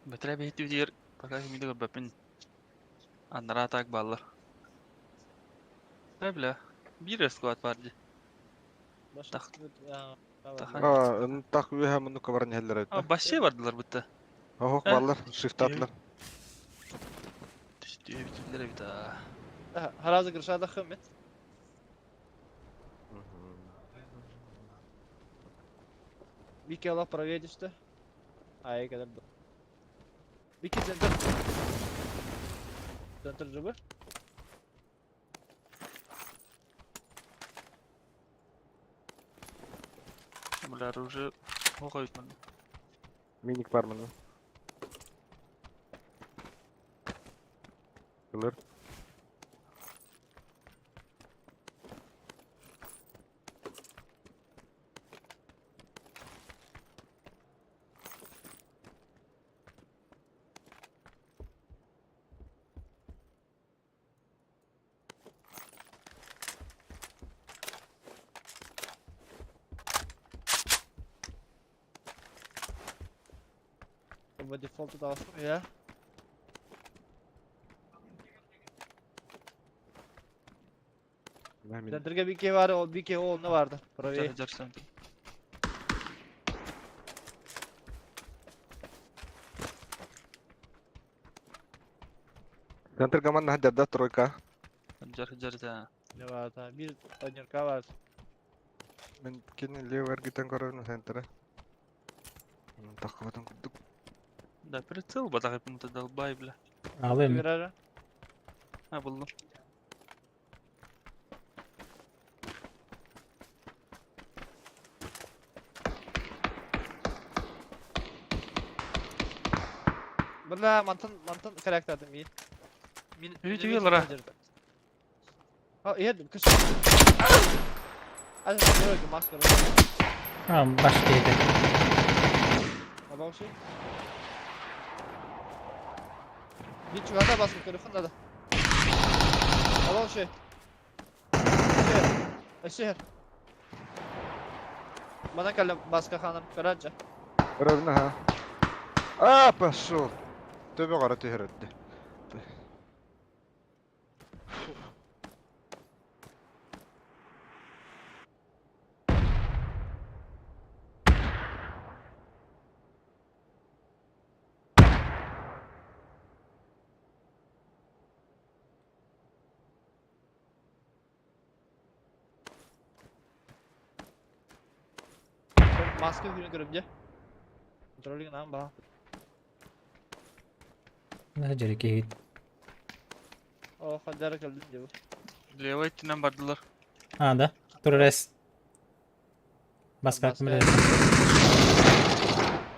C: Бэтэрээ бэйэтибитигэр пока кимиде көрбөппүн. Анараа так бааллар. Да, бля. Биир склад бар дии.
B: Так.
D: А, так үөһэ муннукка баран иһэллэр эбит
C: А,
D: да?
C: вообще бардылар бытта.
D: Оһох
C: Э?
D: бааллар, шифтаатылар.
C: Түстүбүтүлэр эбит аа.
B: Харазы гыршада хыммет. Вики Allah правее düştü. Aya kadar. Вики центр. Центр жыбы.
C: Бля, оружие оҕойут манна.
D: Миник бар манна. Ылыр.
B: Bu default'u da alsın ya.
D: Мин
B: Центрге bir var, o bir o ne vardı? Правее.
C: Дьэр центр.
D: Центр команда хаддерда тройка.
C: Дьэр дьэр да.
B: Ne vardı? Ha? Bir Anyurka vardı.
D: Мин кини левый эргитен көрөрүн центра. Таххабатын курдук.
C: Да, прицел батах это долбай, бля.
A: Алым.
B: Birer.
C: А, буллум.
B: Бля, мантан мантан karakterdim iyi. Min
C: Büyüdü
B: min-
C: yıllara.
B: Ha iyi kız. Hadi sen mask var.
A: А, баш киһитэ.
B: Adam şey. Bir çuvalda basın telefon da. Adam şey. Şey. Şey. Bana kalem baska hanım Karaca.
D: Көрөрүн аха. А, пошел. Төбө қара түһэрэтти.
B: Maske günü görünce. Kontrolü lan bana.
A: Дьэр киһит.
B: O kadar kaldım diyor.
C: Левой өттүнэн бардылар.
A: А, да. Туррес. Баска
B: Баска.
A: аккумулятор.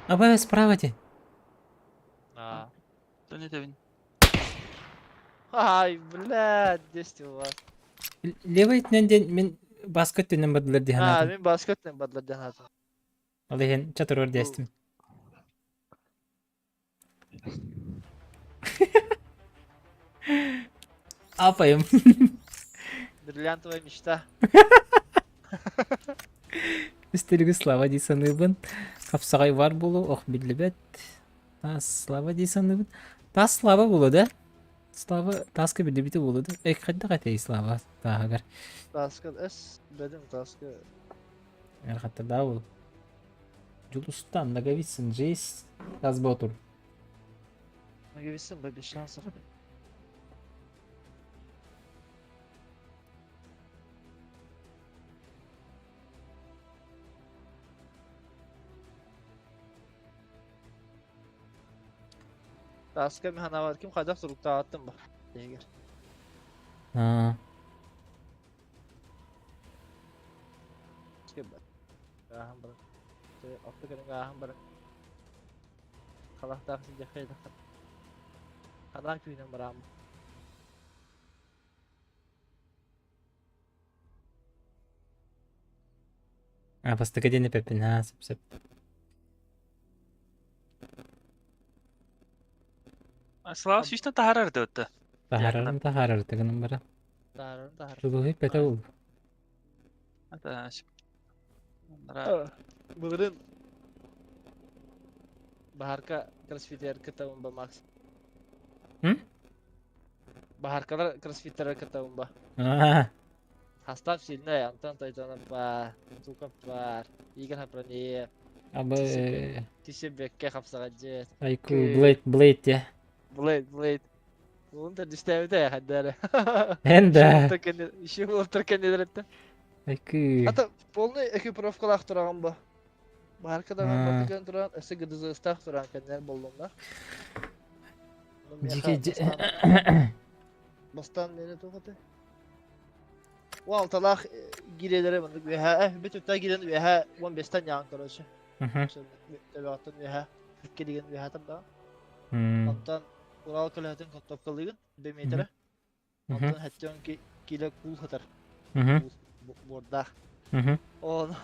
A: А б справа ти.
B: А.
C: Да не тэбин.
B: Ай, блядь, 10 у вас.
A: Левый өттүнэн диэн мин баска өттүнэн бардылар дии
B: Ha,
A: санаатым.
B: мен баска өттүнэн бардылар диэн хаатым.
A: Ол иһин чатырыр диэстим. Апайым.
B: Бриллиантовая мечта.
A: Үстелігі Слава дии саныыбын. Хапсаҕай бар буолу, ох биллибэт. Таас Слава дии саныыбын. Таас Слава буолуо да? Слава тааска биллибитэ буолуо да? Э, хайдах этэй Слава тааһыгар?
B: Таска С бедим таска.
A: Эрхаттардаах буолу. Дьулустан, Ноговицын, Джейс, Таас Боотур.
B: Наговицын без шансов. Таска механавар ким хайдах суруктааттым ба. Дегер.
A: Аа.
B: Таска ба. Ааһан баран. Алта көрүҥ ааһан баран. Халахтаах сылдьахха Ханаа күүнэн барааммын.
A: А бастакы диэн эппэппин аа сөп сөп.
C: Слава сүүстэн таһаарар да отто.
A: Таһаарарын таһаарар тыгынан бара.
B: Таһаарарын таһаарар.
A: Тулуһуй пэтэ ул.
C: Ата
B: Былырын Баһарка кроссфитер кытта ба Макс.
A: М?
B: Баһаркалар кроссфиттеры кытта ба.
A: Аа.
B: Хастав сильный, Антон Тайтонов бар, Туков бар, Игорь Хапранеев.
A: Абы
B: Тише бекке хапсаҕа
A: Айку Блейд Блейд я.
B: Блейд Блейд. Уун төрдүстээбитэ хаддары.
A: Эн да.
B: Еще ултар кэннилэриттэн.
A: Айку.
B: Ата полный экипировкалаах тураҕын бу. Баһарка даҕан бартыкан туран, өссө ГДЗ-стаах туран кэннилэр боллуннар.
A: Дьики
B: Бастаан мені туох этэй? О алталаах гириэлэрэ маннык үөһээ, бүт үттэ киирэн үөһээ 15-тэн яҕан короче. Төбөҕүттэн үөһээ, икки деген үөһээ тардаҕын. Онтон Урал көлөһөтүн контовкалыыгын, 1 метрэ. Онтон хэттион кило куул хатар. Буордаах. Оны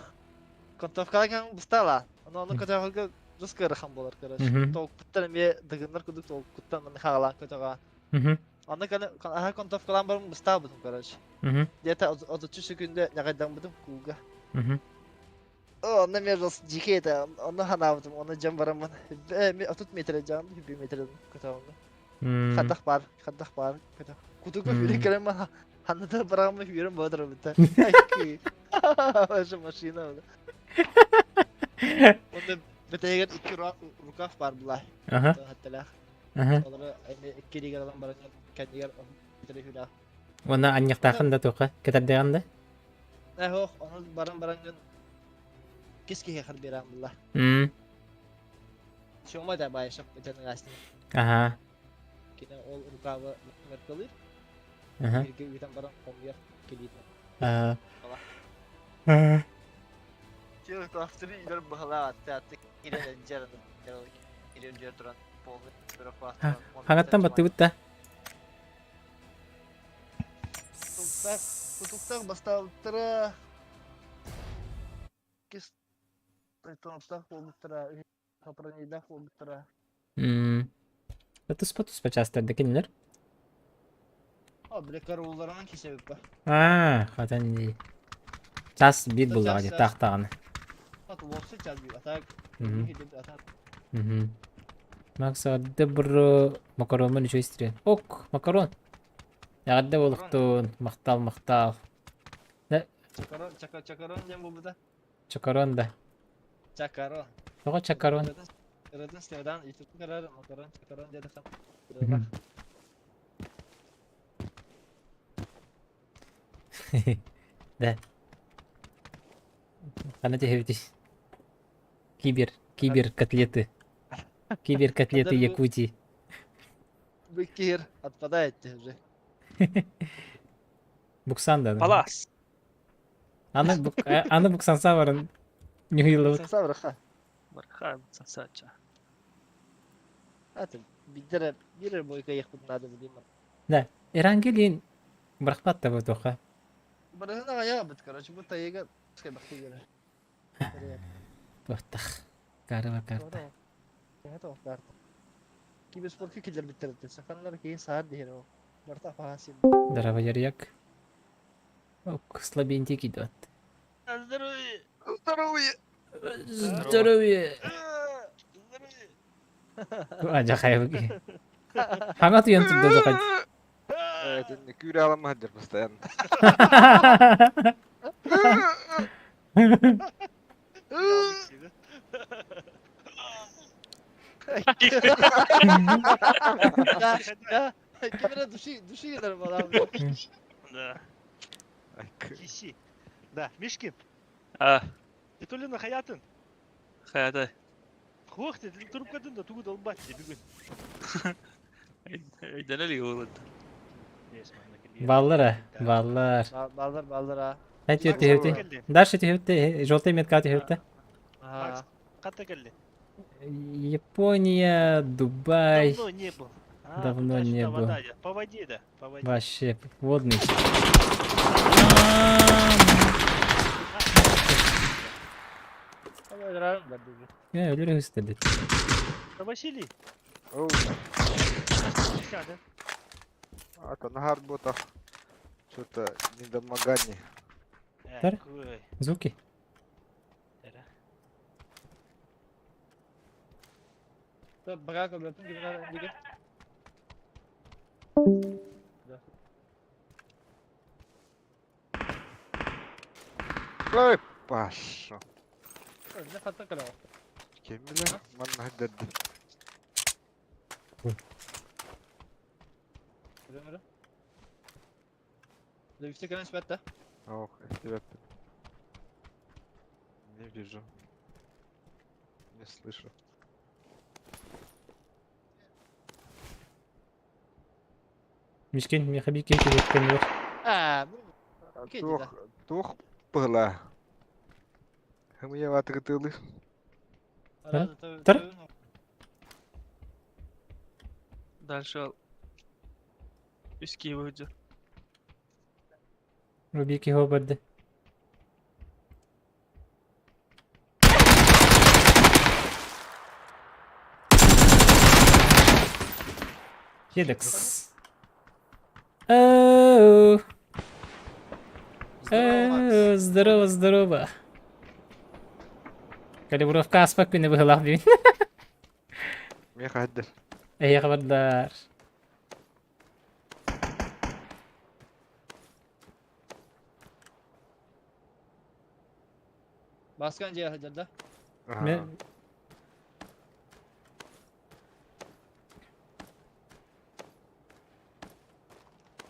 B: контовкалаан быстала. Оны оны көтөҕөргө дус кыарахан буолар короче. Толкуттан эмиэ дыгыннар курдук толкуттан манна хаалаан көтөҕө. Аны аха контовкалаан баран быстаабытым короче. Где-то 33 секунда ньаҕайдаммытым куулга. Онно эмиэ дьикэй этэ, онно ханаабытым, онно дьон бараммын 30 метрэ дьаам, 1 метрэ көтөҕөммүн. Хадах баар, хадах баар көтөх. Кутуга хүрэ кэлэн ханна бараммын хүрэн боотурабыта. Ваша машина. Онно бэтэгэр икки рукав баар була. Хатталаах. Олору эми икки лигер алан баран кэннигэр метрэ хүрэ.
A: Уонна анньахтаахын да туохха кэтэрдэҕин да?
B: Э, ону баран баран кис киһиэхэр биэрэн булла. Сёма да баайшап этен ыгаастын.
A: Аха.
B: Кини ол рукавы меркалыыр.
A: Аха.
B: Бииргэ ыытан баран хомуйар кэлиитин.
A: Аха. Аха.
B: Кластеры илер быһалаах атты кирен дьэр кирен дьэр туран полный
A: Хаҥаттан баттыбыт да.
B: Кутуктах бастаабыттара кис Тайтоновтаах буолбуттара, Хапранейдаах буолбуттара.
A: Туспа туспа чаастарда кинилэр.
B: А, бile караулларынан кисебиппа.
A: Аа, хатан дии. Час биир буллаҕа дии, таах-таҕаны.
B: Ат уопсай час биир, атаак. Атаак.
A: Макс, эҕэрдэ бро, макароммун үчүгэй истириэн. Ок, макарон. Эҕэрдэ буолуохтун, махтал, махтал.
B: Чакарон, чака, чакарон диэн буолбута.
A: Чакарон да.
B: Чакарон.
A: Тоҕо чакарон?
B: Ырытын Стедан, ютуб көрөр, макарон, чакарон диэтэххэ. Ырылах.
A: Да. Хана түһэбитий? Кибер, кибер котлеты. Кибер котлеты Якутии.
B: Быккир отпадает уже.
A: Буксан да.
C: Палас.
A: Аны бук аны буксанса баран ньуһуйуллубут.
B: Буксанса бараха.
C: Барха буксансача.
B: Аты биддere бир бойка ехпут надо билим.
A: Да. Эрангелин бырахпат да бу
B: Барыһын аҕайаабыт, короче, бу тайыга бахты
A: Туохтах. Кары карта.
B: Киберспортка киллэрбиттэр сахалар киһи саар диһэр ол. Барта афаасин.
A: Здорово, Ярьяк. Ок, слабенький идет.
C: Здоровье!
D: Здоровье!
A: Здоровье! А, жахай. Хаңа туян турда жахай.
D: Күүрэ аламмаһаддыр постоянно.
B: Да, да. Кимре души, души gelir bana.
C: Да.
F: Киси. Да, Мишкин,
C: А,
F: Титулина хаятын.
C: хайата.
F: Хуах ты трубкатын да тугу долбать бүгүн.
C: Өйдөнө ли болот.
A: Баллар, а, баллар.
B: Баллар, баллар а.
A: Эти түһүбүтэ. Дальше түһүбүтэ, желтый метка түһүбүтэ.
F: Макс, хата кэлли?
A: Япония, Дубай.
F: Давно не был. А,
A: Давно не
F: туда
A: был.
F: Вода, по воде, да, по воде.
A: Вообще, водный. Я өлөр үстелdi.
F: Да, Василий.
D: Оу,
F: 150, да?
D: а то нагар ботах. Что-то недомогание.
A: Тар? Звуки.
D: Ой, Паша. Кем билэр? Манна дерди. Ох, ребята. Не вижу. Не слышу.
A: Мишкин, мехабик кем yok.
D: Туох, туох пыла. Хымыя ватыртылы.
A: Тар?
C: Дальше үс выйдет.
A: Рубик его барды. Хелекс. Оу. Оу, здорово, здорово. Калибровка аспак күнэ быһылаах диин.
D: Меха хаддер.
A: Эйэҕэ бардар.
B: Баскан дьиэ сылдьар да?
A: Мен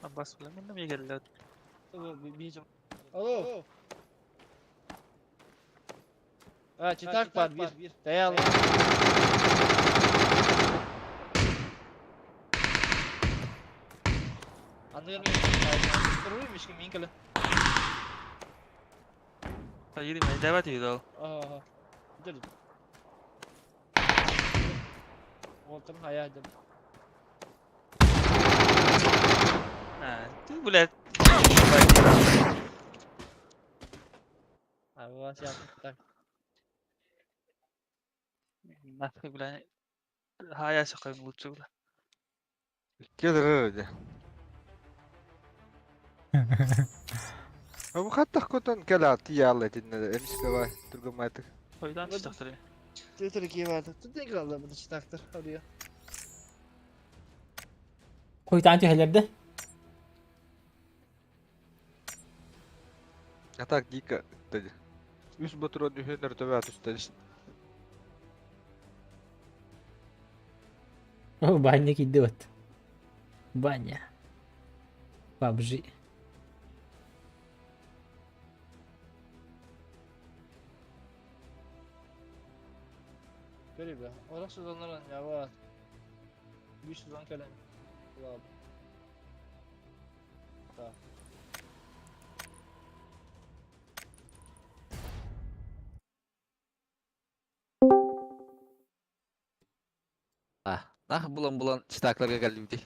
C: Аббас бля, мен эмиэ кэллэ.
B: Алло. А, читак бар бир. Таял. Анныгар мен туруй мишкин мин кэлэ.
C: Поедем, давайте видал.
B: Ага. Дэр. Уолтарын хайа дэр.
C: А, ты, блядь.
B: Ава, сейчас так.
C: Нафиг, бля. Хая сакай лучше, бля.
D: Келер дьэ. Бу хаттах котон кэлэ тиялла итиннэ эмискэ бай тургумайтык.
C: Хойдан түстөхтөрү.
B: Twitter киеваты. Тут не играл, да, читактор. Ария.
A: Хуйтаан түһэлэрдэ.
D: А так дико деді. Үс батырон үһөнөр төбө түстәлис.
A: О, баня идет. Баня. Пабжи.
B: Көрү бе. Орох сезоннар ява. 5 сезон кэлэн. Ладно. Так.
G: А, нах булан-булан читакларга кэллибитий.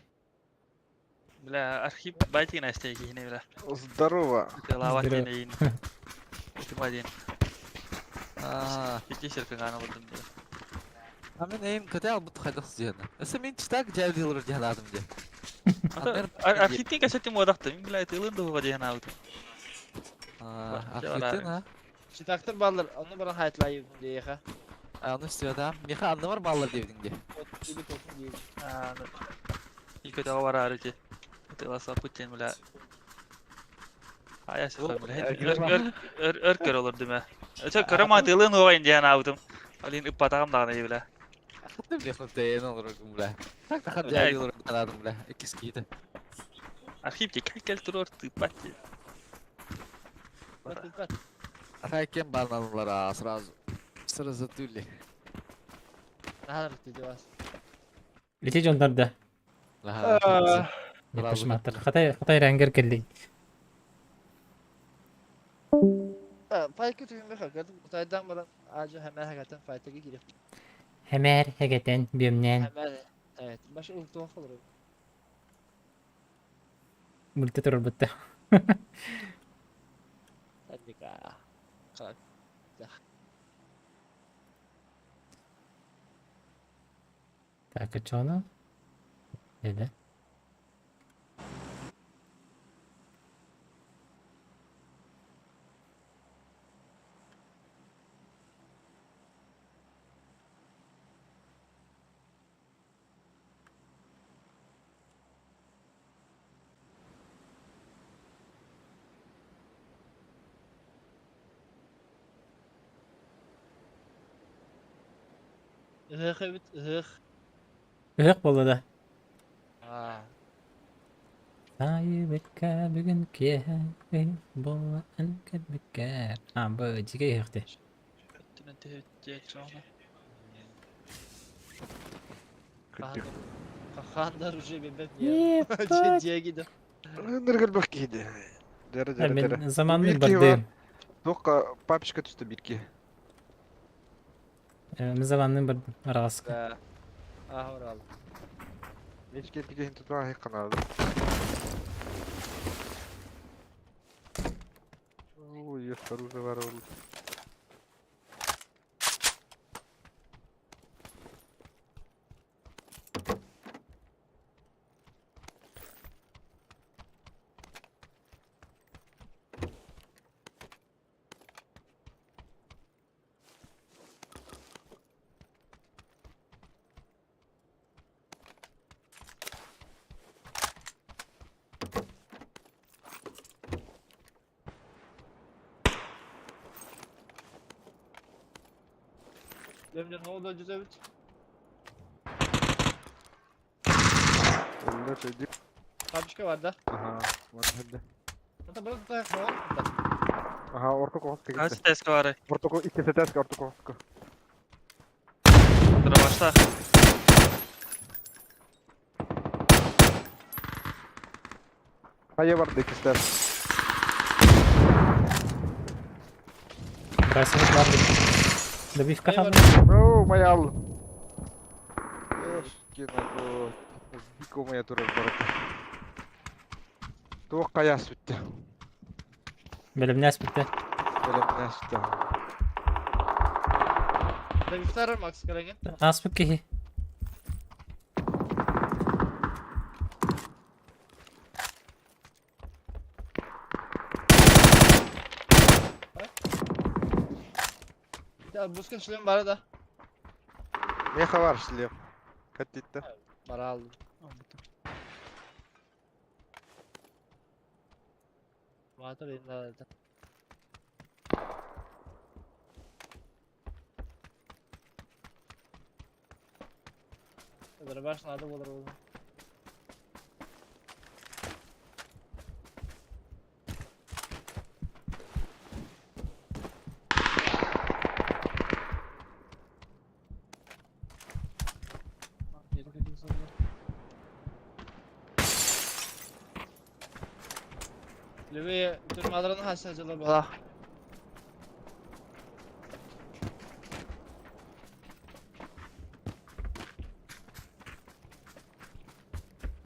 C: Бля, Архип байтигин астей кихине, бля.
D: Здорово.
C: Лава
A: Здорово.
C: тенейин. Тимадин.
G: Аа,
C: Ити серкагана болдум, бля.
G: а мен эйм көтө албыт хайдах сыдьыана. Өссө мин читак дьээбит диэн аадым дии.
C: Архиптин кэсэтим уодахта, мин, бля, тылын дуһуга диэн аабытым.
G: Аа, архиптин а?
B: Читактор баллар, оны баран хайтлайып диэхэ.
G: Аны үстүөтэ. Миха анныбар бааллар диэбитиҥ дии.
B: Или тотун диэбит.
C: Икки таҕа бараары ти. Тыласа путин, бля. Ая сахай, бля. Өр өр өр көр олордум, э. Өсө көрөм тылын угайын диэн аабытым. Алин ыппатаҕым даҕаны, бля.
G: Хаттым диэх тэйэн олороргун бля. Так тахан дьээбит олорор аадым бля. Иккис киитэ.
C: Архип ти кэл турор тыппат ти.
B: Бат бат.
G: Арайкен барналар сразу. Сразу тули.
B: Нахар диди бас.
A: Лити дьоннорда.
G: Сразу
A: Кошмар. Хатай хатай рангер келли.
B: Файка түһүммэ хагатын Кутайдан баран аажа хэмээр хагатын файтага киирip.
A: Хэмээр хэгэтэн бүөмнээн.
B: Хэмээр evet. Баш ултуох олорор.
A: Мульта турарбытта.
B: Сандика. Как?
A: Так, а чё оно? Dedi.
B: Ыһыах эбит, ыһыах.
A: Ыһыах буолла да?
B: Аа.
A: Таайыбыкка бүгүн киэһэ ый буолан кэлбиккэр. А, бу дьигэ ыһыах дии.
C: Өттүнэн түһүт диэт оҕону.
D: Кырдьык.
B: Хахандар уже бебет
A: Ебать.
B: Дьиэ да.
D: Ныргыл бах киһи Дәрі, дәрі, дәрі.
A: Мен заманный
D: Бир киһи
A: бардым.
D: Туохха папочка түстэ биир киһи.
A: Мен заманный бардым араҕаска.
B: Да. Аха орал.
D: Мечке киһин тутуа ханады. Ой, оружие бар ол.
B: Демден ne oldu öbüt?
D: Өллөр сөйдү.
B: Бабушка бар да.
D: Аха, бар хәдде.
B: Ата бұрын таяқ не oldu?
D: Аха, орто коғыс
C: Kaç
D: кегитте.
C: теска var?
D: Орто ко икки тәске орто коғысқа.
C: Başla.
D: Хайа барды икки тәс.
A: Красивый барды. Добивка
B: Хайа
A: хабы.
D: Оу, моя ал. Кино Дико моя турар барыта. Туох каяс бүтте.
A: Бөлімнәс бітті.
D: Бөлімнәс бүтте.
B: Добивтар Макс караңын.
A: Аспыт киһи.
B: Ya buskan шлем бар да.
D: Меха бар шлем. Каттитте.
B: Бара алдым. Матыр енді алды. Дробаш надо болар ол. Левее, түрмадраны хаса жылы бала.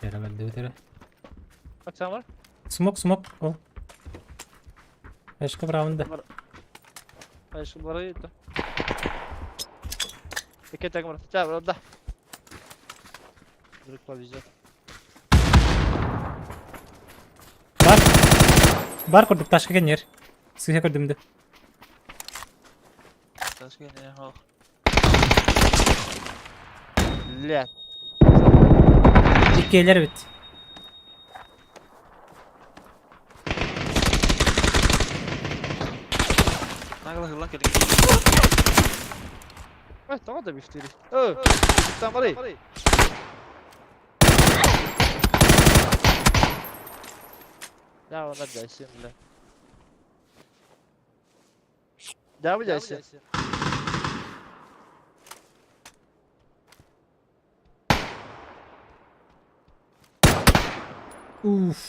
A: Yere барды өтері.
B: Аксан бар?
A: Смок, смок. Ол. Эшкі браунда.
B: Айшы бара кетті. Эке так бар. Ча, бар да. Вдруг повезет.
A: Бар. Бар көрдік ташка кенер. Сыға көрдімді.
C: Taş gene oh.
B: Блядь.
A: Иккейлер бит.
C: Нагла hırlan kelin.
B: Ой, тоға да бифтери. Ө, там бары. Да, онда жайсың, бля. Да, бля, жайсың.
A: Уф.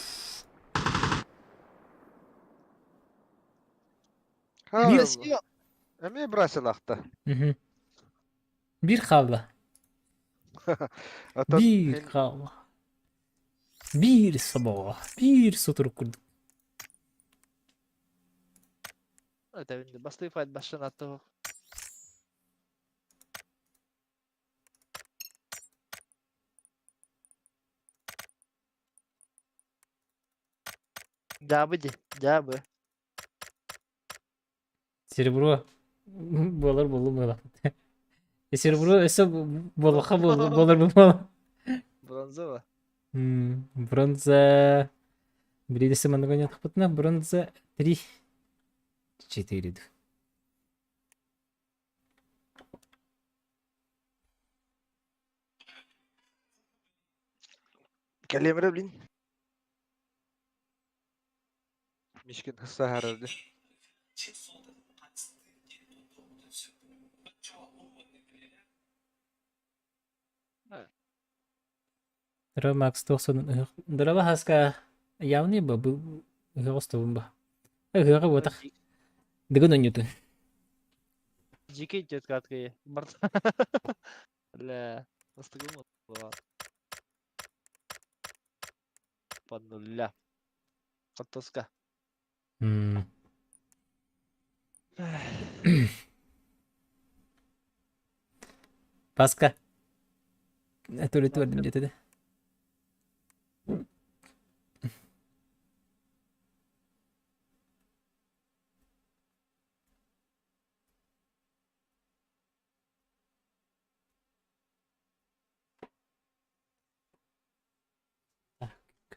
A: Биир
D: Эмиэ бросилахта.
A: Биир хаалла. Биир хаалла. Биир собоҕо, биир сутурук курдук.
B: Это бастыы файт башын аттыһық. Дьаабы дии, дьаабы.
A: Серебро буолар буоллум буолар. Серебро өссө буоллахха буолар буолар.
B: Бронзово.
A: Бронза Биридэси маннык ойнотохпутуна бронза 3 4
D: Кэлиэмэрэ блин. Мишкин саһарарды.
A: Дра Макс туох сонун ыһыах Драба хаска явный ба бу ыһыах остуобун ба. Ыһыаҕа буотах дыгын онньутун.
B: Дикий идет каткы. Бля, ыстыгым была. Под нуля. Хортуска.
A: Паска. Туалетты бардым диэтэ да.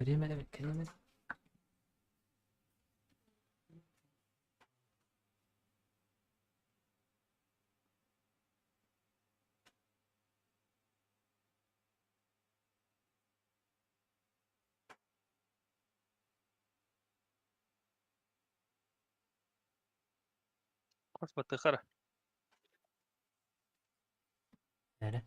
A: Көрүөм эрэ, көрүөм эрэ.
C: Хос баттыхара.
A: Эрэ.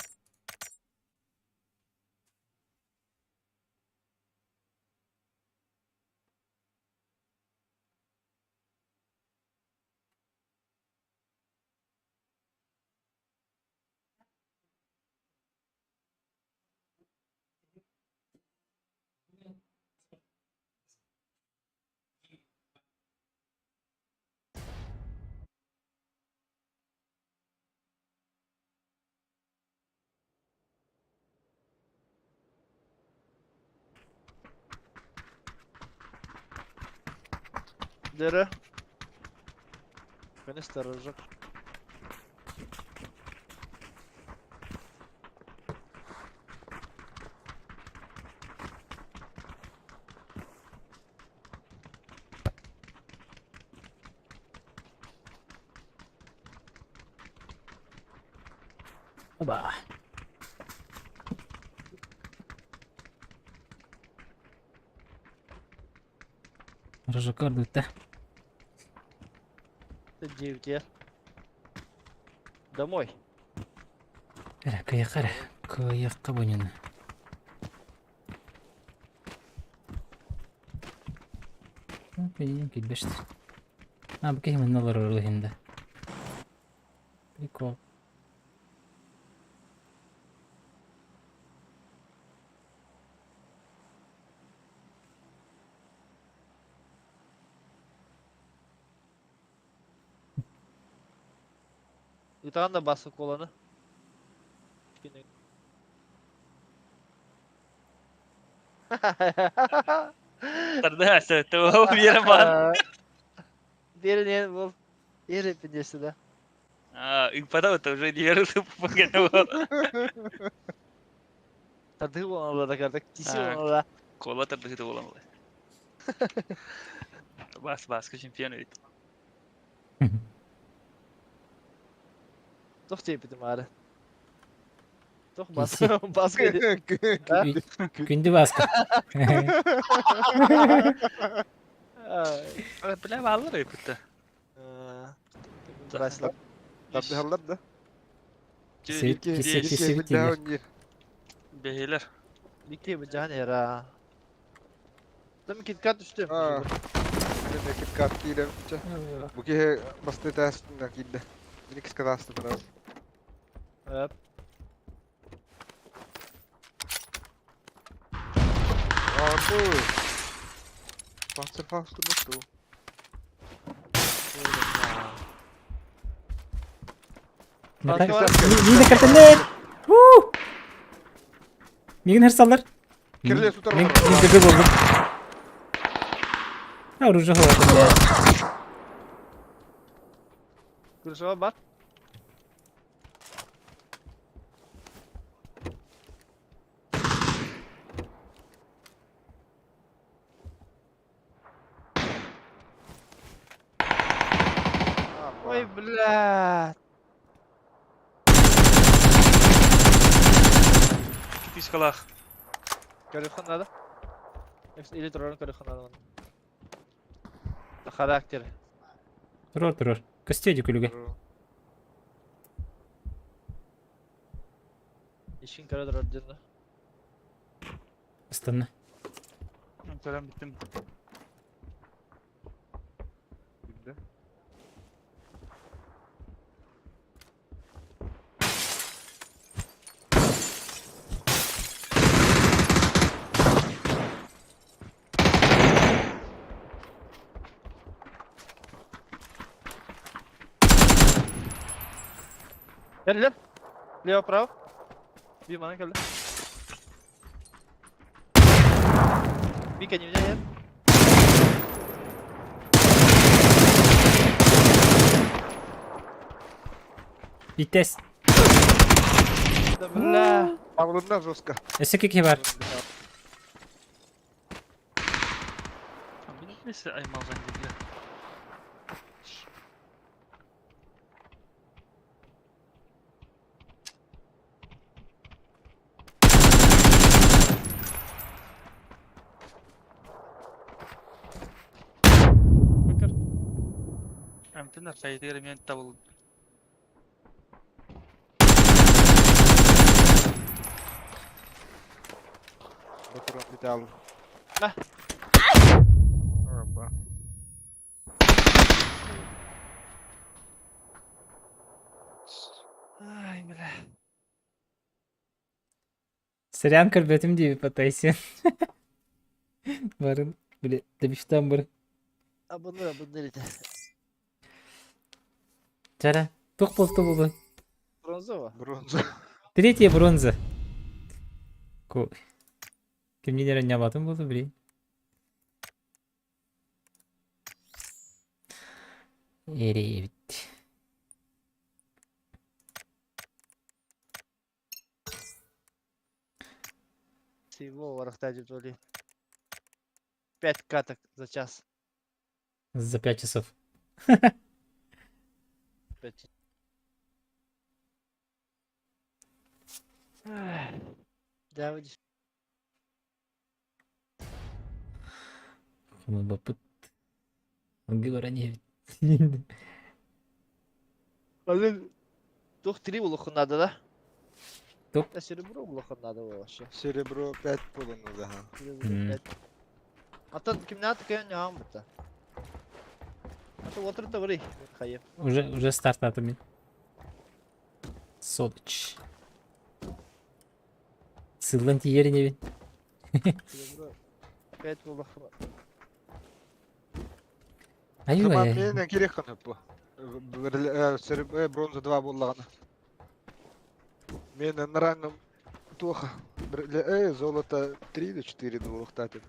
B: Дыры. Конечно, рожок.
A: Оба. Рожокор бүттэ.
B: Девять. Домой.
A: Эрэ, кыйахха эрэ. Кыйахха буньуну. Килбэшт. А, бу киһи манна олорор иһин да. Прикол.
B: Ытаан да басы коланы.
C: Тардыһа туох биэрэ баар.
B: Биэринен бол. Ери пидесі да.
C: А, ыппата вот уже диэри ыппакана бол.
B: Тардыы буолан да кардак. Тиси буолан
C: Кола тардыһыта буолан Бас баска чемпион эбит.
B: Туох диэбитим аары. Туох бас баска
A: Күндү баска.
C: Бля бааллар ыппыта.
D: Тардыһаллар да.
C: Бэһилэр.
B: Бикти бу жан эра. Там киткат түстүм.
D: Мен киткат киирем. Чэ. Бу киһи басты этээстинэн киирдэ. Мин иккис катаастым раз.
B: Öp.
D: Aa bu. Panzerfaust unuttu.
A: Мата-
B: Var.
A: Миини картелер! Уу! Мигин хырсаллар.
D: Кирле сутар
A: Мин
D: олорор.
A: мин дөбө болдум. Оружие холодно, бля.
B: Kurşuna bak. Ой, блядь.
C: Пискалах.
B: Көрүөххүн наада. Или турарын көрүөххүн наада манна. Характер.
A: Турар, турар. Костеди күлүгө.
B: Ишин көрө турар диэн.
A: Ыстанна.
C: Көрөн биттим.
D: Киирдэ.
B: Gel lan. Leo право. Bir bana geldi. Bir kendine gel.
A: Итес.
B: Да бля.
D: Павловна жестко.
A: Өссө кики бар.
C: Neyse аймалган диде.
B: Bakır.
C: Амтына файдер мен табыл.
D: Батуран бите алым.
B: Мә.
D: Аба.
B: Ay бля.
A: Сорян көрбөтүм дии патайсен. Барын. Биле, дебиштан бар.
B: Абонер абонер ите.
A: Чара. Тух болту болду.
B: Бронза ба?
D: Бронза.
A: Третья бронза. Ко. Кимнилер нябатын болду, блин. Эребит.
B: Всего варахтади толи. 5 каток за час.
A: За 5 часов.
B: 5. Да, выйдешь.
A: Бапыт. Говора не.
B: Тух 3 улухан надо, да?
A: Тух?
B: Да, серебро улухан надо вообще.
D: Серебро 5 полону да.
B: Серебро
A: М.
B: 5. Atan kimden tıkayan ya mutta. Ата отырды да барый. Хайып.
A: Уже старт атымен. Содыч. Сыллан тиер не бит.
B: Серебро 5 улухан.
A: Аюу.
D: Заман менен керек қана бу. Серебро бронза 2 боллағана. Мен нараным туха. Золото 3 или 4 двухтатин.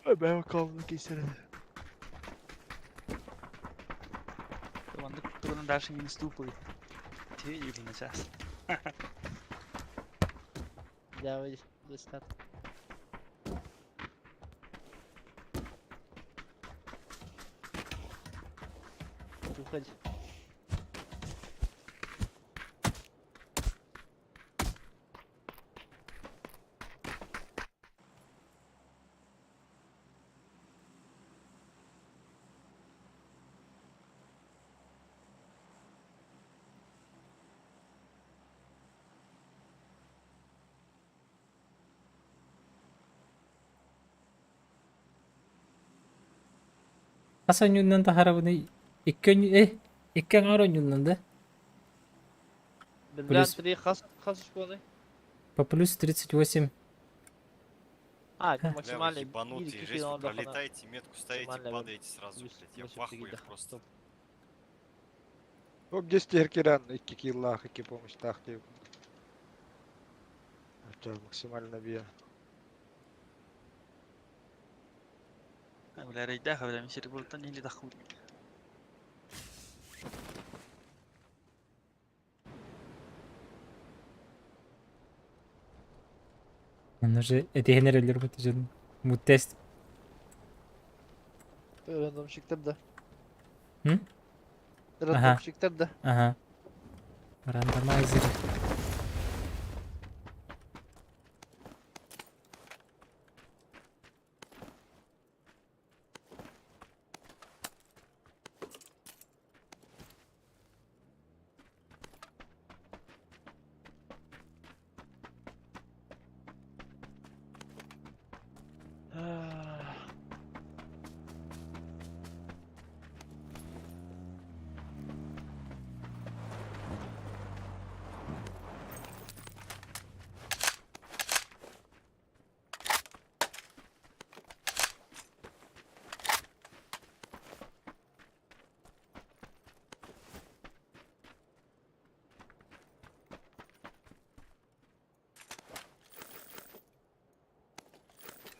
B: Ben kaldım keserim.
C: Вандык тугунан дальше не ступай. Те или на час.
B: Да, выйдешь. Десят. Уходи.
A: Хас онньуунан таһарабыный? Икки онньу э икки аҥаар онньуунан да?
B: Биллэн
A: Плюс
B: три хас хас очконы?
A: по плюс 38.
B: А,
A: Ха.
H: Бля, вы
B: максимальный
H: ебанутые,
B: биир
H: жесть, вы
B: кило дахана.
H: пролетаете, метку ставите,
B: Максимальный
H: падаете сразу,
B: плюс
H: блядь. Я в
B: 8
H: ахуе
B: да.
H: просто.
D: Топ 10 эркиран, 2 киллах, 2 помощьтаах диye. Это максимально бия.
C: Бля, рейдах, бля, мен сири бултан или даху.
A: Манна уже этиһэн эрэллэр бу дьон. Бу тест.
B: Рандомщиктар да.
A: М? Ага.
B: Рандомщиктар да.
A: Ага. Рандомайзер.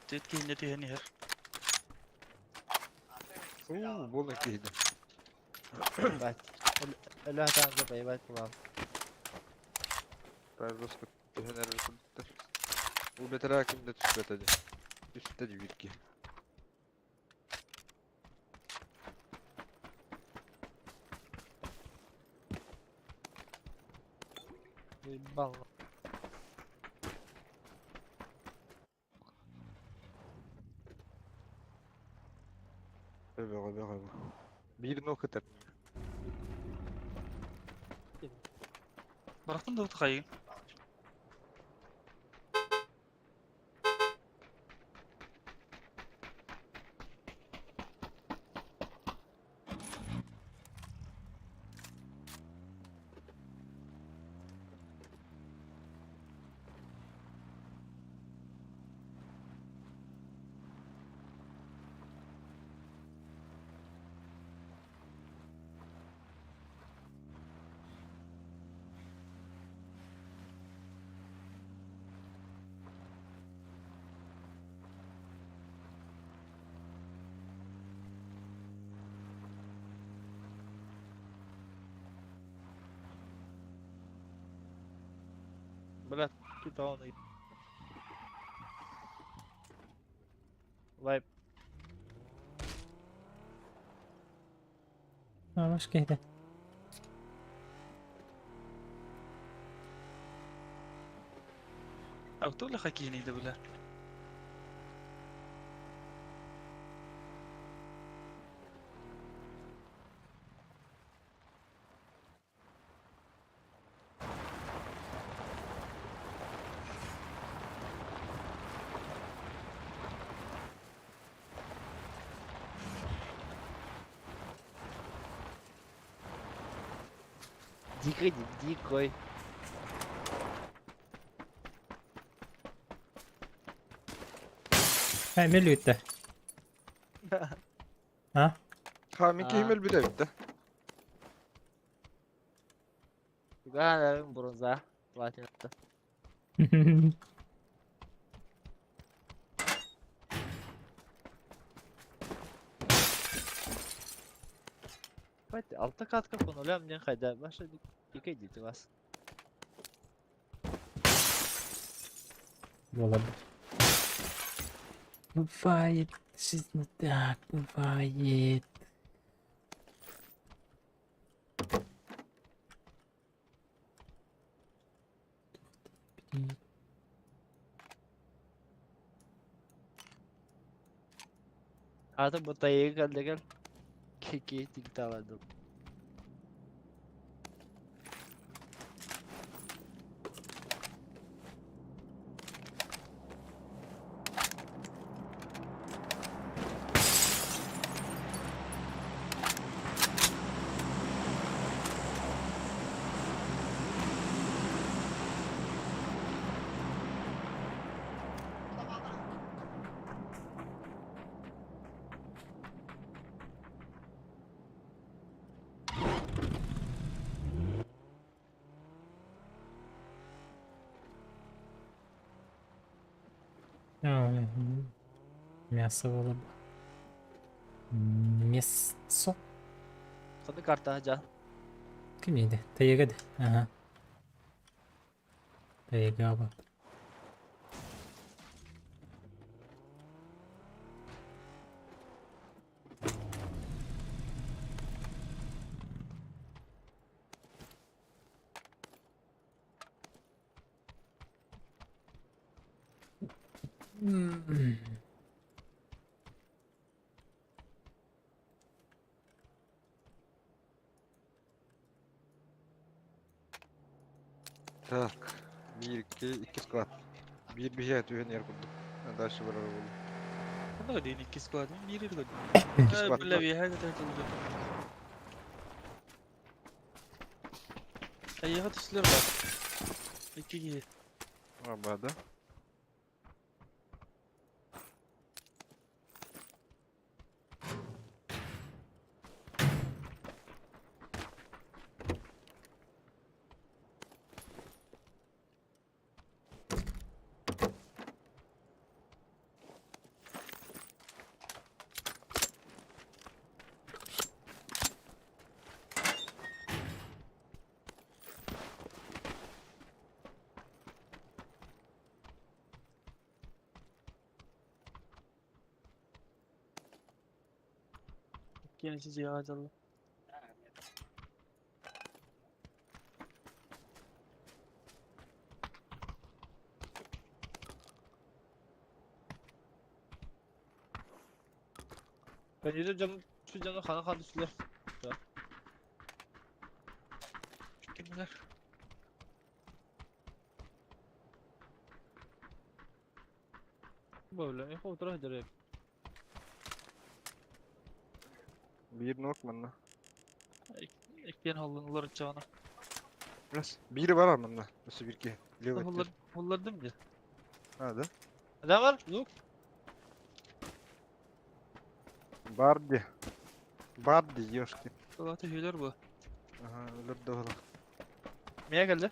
C: Түт киһинне түһэн иһэр.
D: Уу, буолан киһини.
B: Бать. Өлө хатаан да байбайт булам.
D: Павловска түһэн эрэр курдуктар. Бу бэтэрээ ким да түспэтэ дии. Түстэ дии биир киһи.
B: Ебал.
D: Бөҕө бөҕө бу. Биир нол кытар.
C: Барахтан да хайын.
B: Блядь, тут он и... Вайп.
A: Маш киһитэ.
C: Автолаха киһини да бля.
B: Дикой, дикой.
A: Ха, мел үттэ. А?
D: Ха, мин киһим
B: Аа.
D: өлбүтэ эбит да.
B: Тугаан бронза. Платина. Бать, алта катка конолям ден хайда. Баша дикой дити вас.
A: Буолар. Бывает, жизнь так, бывает.
B: Ата бутайы калдегел. Кеке тикталадым.
A: Мясо было бы. Мясо.
B: Ханнык карта дьа.
A: Кимниде? Тайга да. Ага. Тайга бар.
D: Так, биир, икки, икки склад. Биир биһиэхэ түһэн иһэр курдук. А дальше барар буолла.
C: Ханна диэн икки склад, биир эрэ
D: Икки склад
C: Бля,
D: бар.
C: биэһэ көтө тылды. Эйиэхэ түстүлэр бар. Икки киһи.
D: А, да?
C: Иккиэн дьиэҕэ дьалла.
B: Пәнере дьон үс дьону хана хан түстүлэр.
C: Кимнэр?
B: Бу бля, эхо утра дьэрэ.
D: Биир нок манна.
C: Иккиэн холлонулар ыччаҕына.
D: Раз. Биири бар манна. Өссө биир киһи. Левый
C: Холлар,
D: өттүгэр.
C: холлордум дии.
D: А, да?
B: Да бар, лук.
D: Барди. Барди, ёшки.
C: Салаты хүлэр бу.
D: Ага, өлөрдө оҕолор.
B: Мия кэллэ.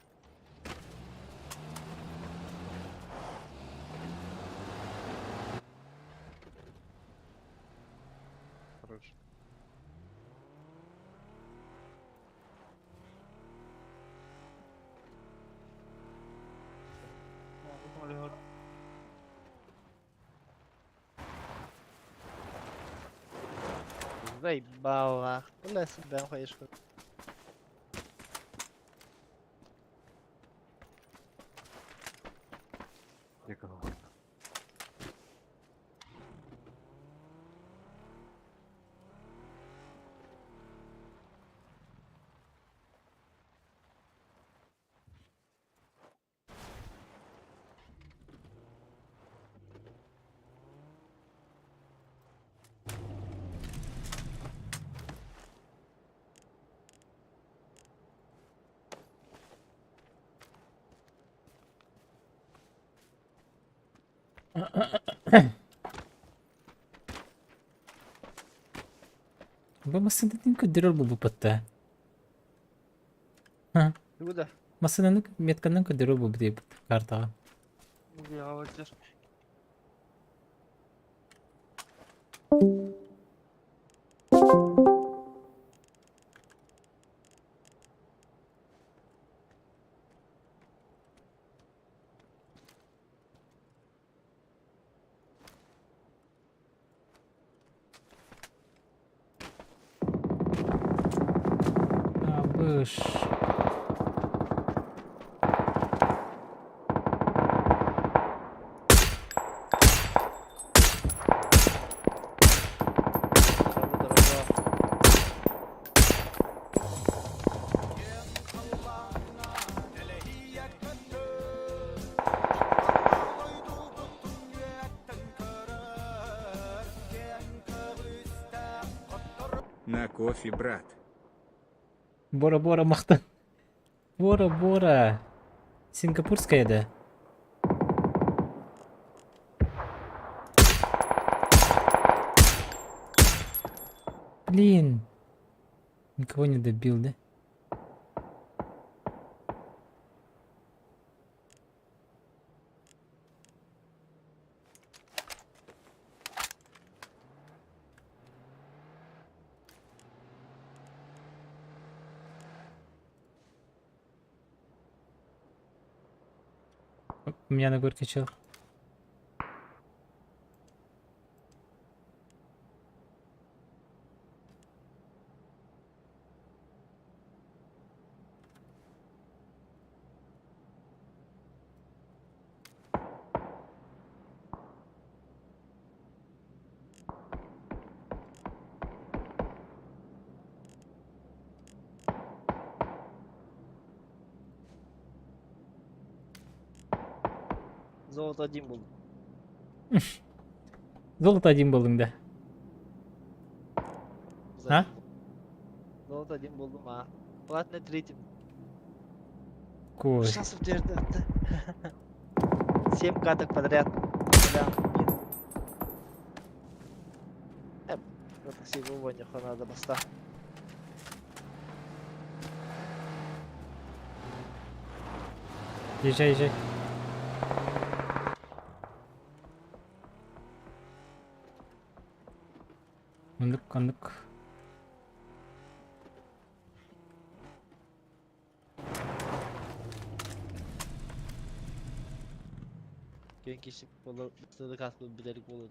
D: Хорош.
B: Заебала. Бля, себя хаешка.
D: Никого.
A: Бу массыынатын көрдөрөр буолбуппут да.
B: Тугу да?
A: Массыынаны метканан көрдөрөр буолбут диэбит картаҕа.
C: Дьиэҕэ бардар.
A: Абыш.
B: Дорога, дорога.
H: На кофе, брат.
A: Бора-бора махтан. Бора-бора. Сингапурская да. Блин. Никого не добил, да? У меня на горке чел.
B: Золото один буоллум.
A: Золото один буоллуҥ да? А?
B: Золото один буоллум, а. Платный третьим.
A: Кой.
B: Сейчас утверждает. Семь каток подряд. Да. Надо баста.
A: Езжай, езжай. Оннук, оннук.
B: Киэн киһи буолар, сыдык билэрик буолуо.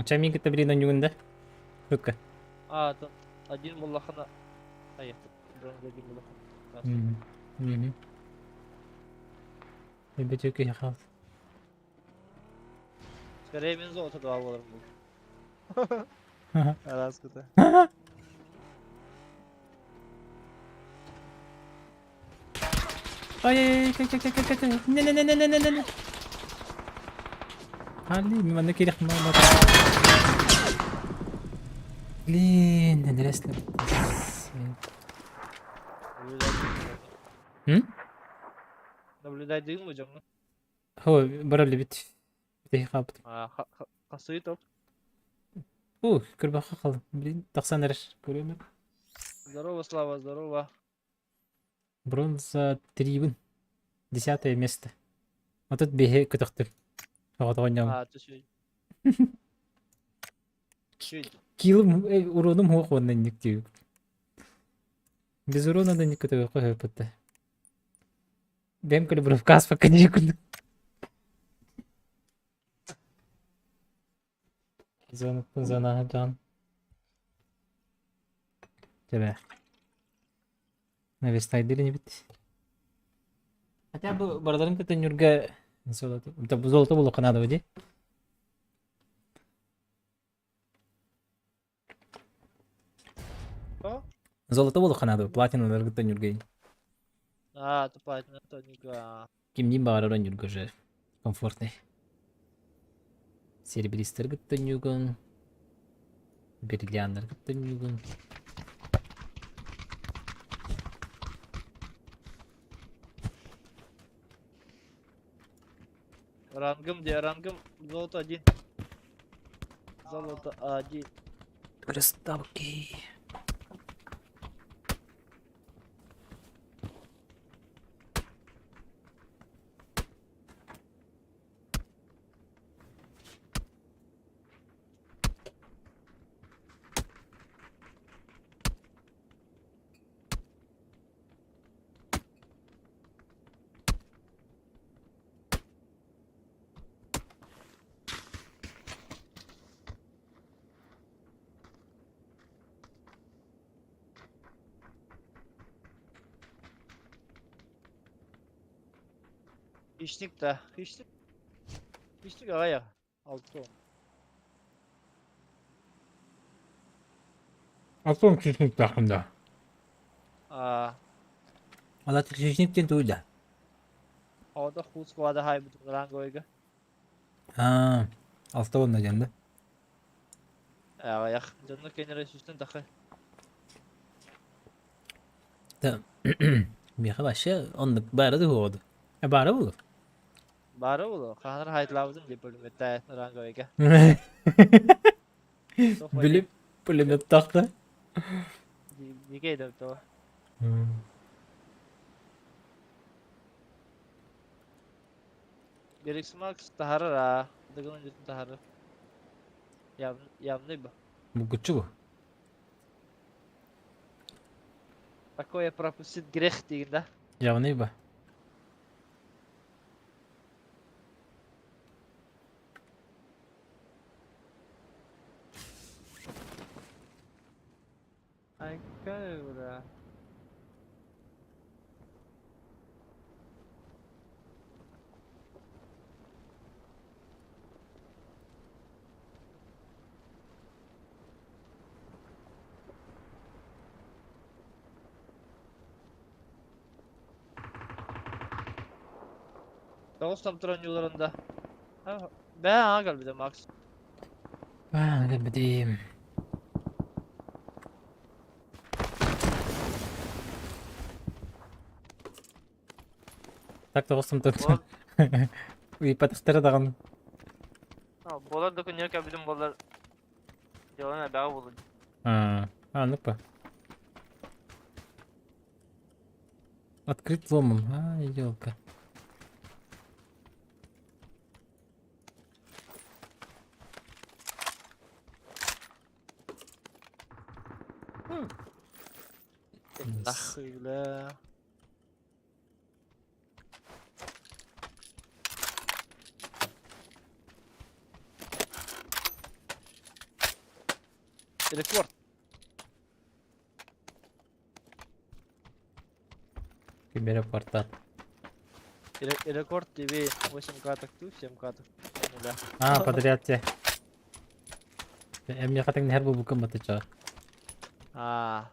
A: Чамин кытта билин онньугун да? Шутка.
B: А, там один буллахана. Ай, бронза один буллахана.
A: Мгм. Эбэтэр киһи хаал.
B: Скорее мин золото два боларым бул. Араскыта.
A: Ай, кай кай кай кай кай. Не не не не не не не. Хали, манна кирих мама. Блин, интересно. М?
B: Наблюдать дыйым дьоҥҥо.
A: Хо, барар бит. Бит хаапыт.
B: Хасыы топ.
A: Ух, көрбөххө хаалдым. Блин, тахсан эрэр. Көрүөм.
B: Здорово, Слава, здорово.
A: Бронза 3 Десятое место. Вот тут биһи көтөхтүм. Оҕотоҕонньоҕум.
B: А, ты Чуть.
A: Килым уроным хуох уонна инник диибит. Без урона да инник көтөгөххө хөппүттэ. Бэм көлө каспакка дии курдук. Зонаттан зонаҕа дьон. Дьэ Навестайдыр инибит. Хотя бы барыларын кытта Ньурга золото, золото булуохха наада дии. Золото булуохха наада, платиналары кытта Ньургай.
B: А, то платина, то Ньурга.
A: Кимниин баҕарар Ньурга уже комфортный. Серебристер кытта Ньюгун. Бриллианнар кытта Ньюгун.
B: Рангом где? Рангом золото один. Золото один.
A: Приставки.
B: Хищник да. Хищник. Хищник аҕай Алты.
A: Алтон хищник да.
B: А.
A: Ала хищник диэн тугуй да?
B: Ода худ склада хай бут ранговыйга.
A: Аа, алта уонна диэн да?
B: Аҕыйах. Дьонно кэннэрэ сүүстэн тахха.
A: Да. Миэхэ вообще оннук баара да суоҕа. Баара буолуо.
B: Баара буолуо, хаһан хайтлаабытым дии пулеметта ранговыйга.
A: Били пулеметтаах да?
B: Дикэй да то. Gerix Max таһарар аа. Дыгын ондьутун таһарар. Явный бу.
A: Булгуччу бу.
B: Такое пропустить грех диигин да?
A: Явный ба.
B: Айка бля. Тоҕус томтор оонньууларында. Бээ аҥа кэлбитэ Макс.
A: Аҥа кэлбитим. Так тоҕус томтор. Уйпатахтара даҕаны.
B: Буолар да күннэр кэлбитим буоллар дьыалан элбэҕи буолуо.
A: Аа, аннык па. Открыть ломом. А, елка.
B: Нахуй, бля. Рекорд.
A: Кимере портат.
B: Рекорд тебе 8 каток ту, 7 каток. Нуля.
A: А, подряд те. Эм я хатың нәһәр булбукка матыча.
B: А.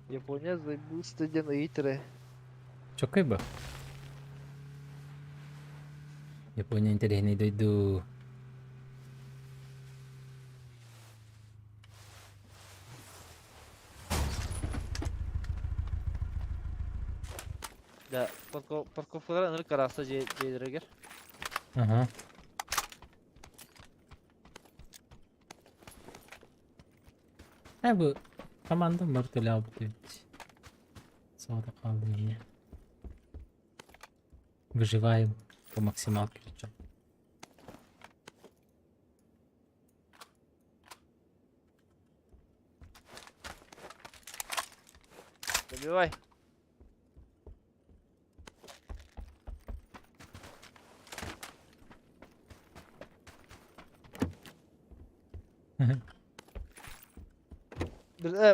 B: Япония забыл диэн ыйытыры.
A: Чоккай ба. Япония интэриэһинэй дойду.
B: Да, парковкалар ынырык араста дьиэлэригэр.
A: Ага. Э бу командам бар төлөөбүт эбит. Соҕотох хаалдым эмиэ. Выживаем по максималке причем.
B: Добивай.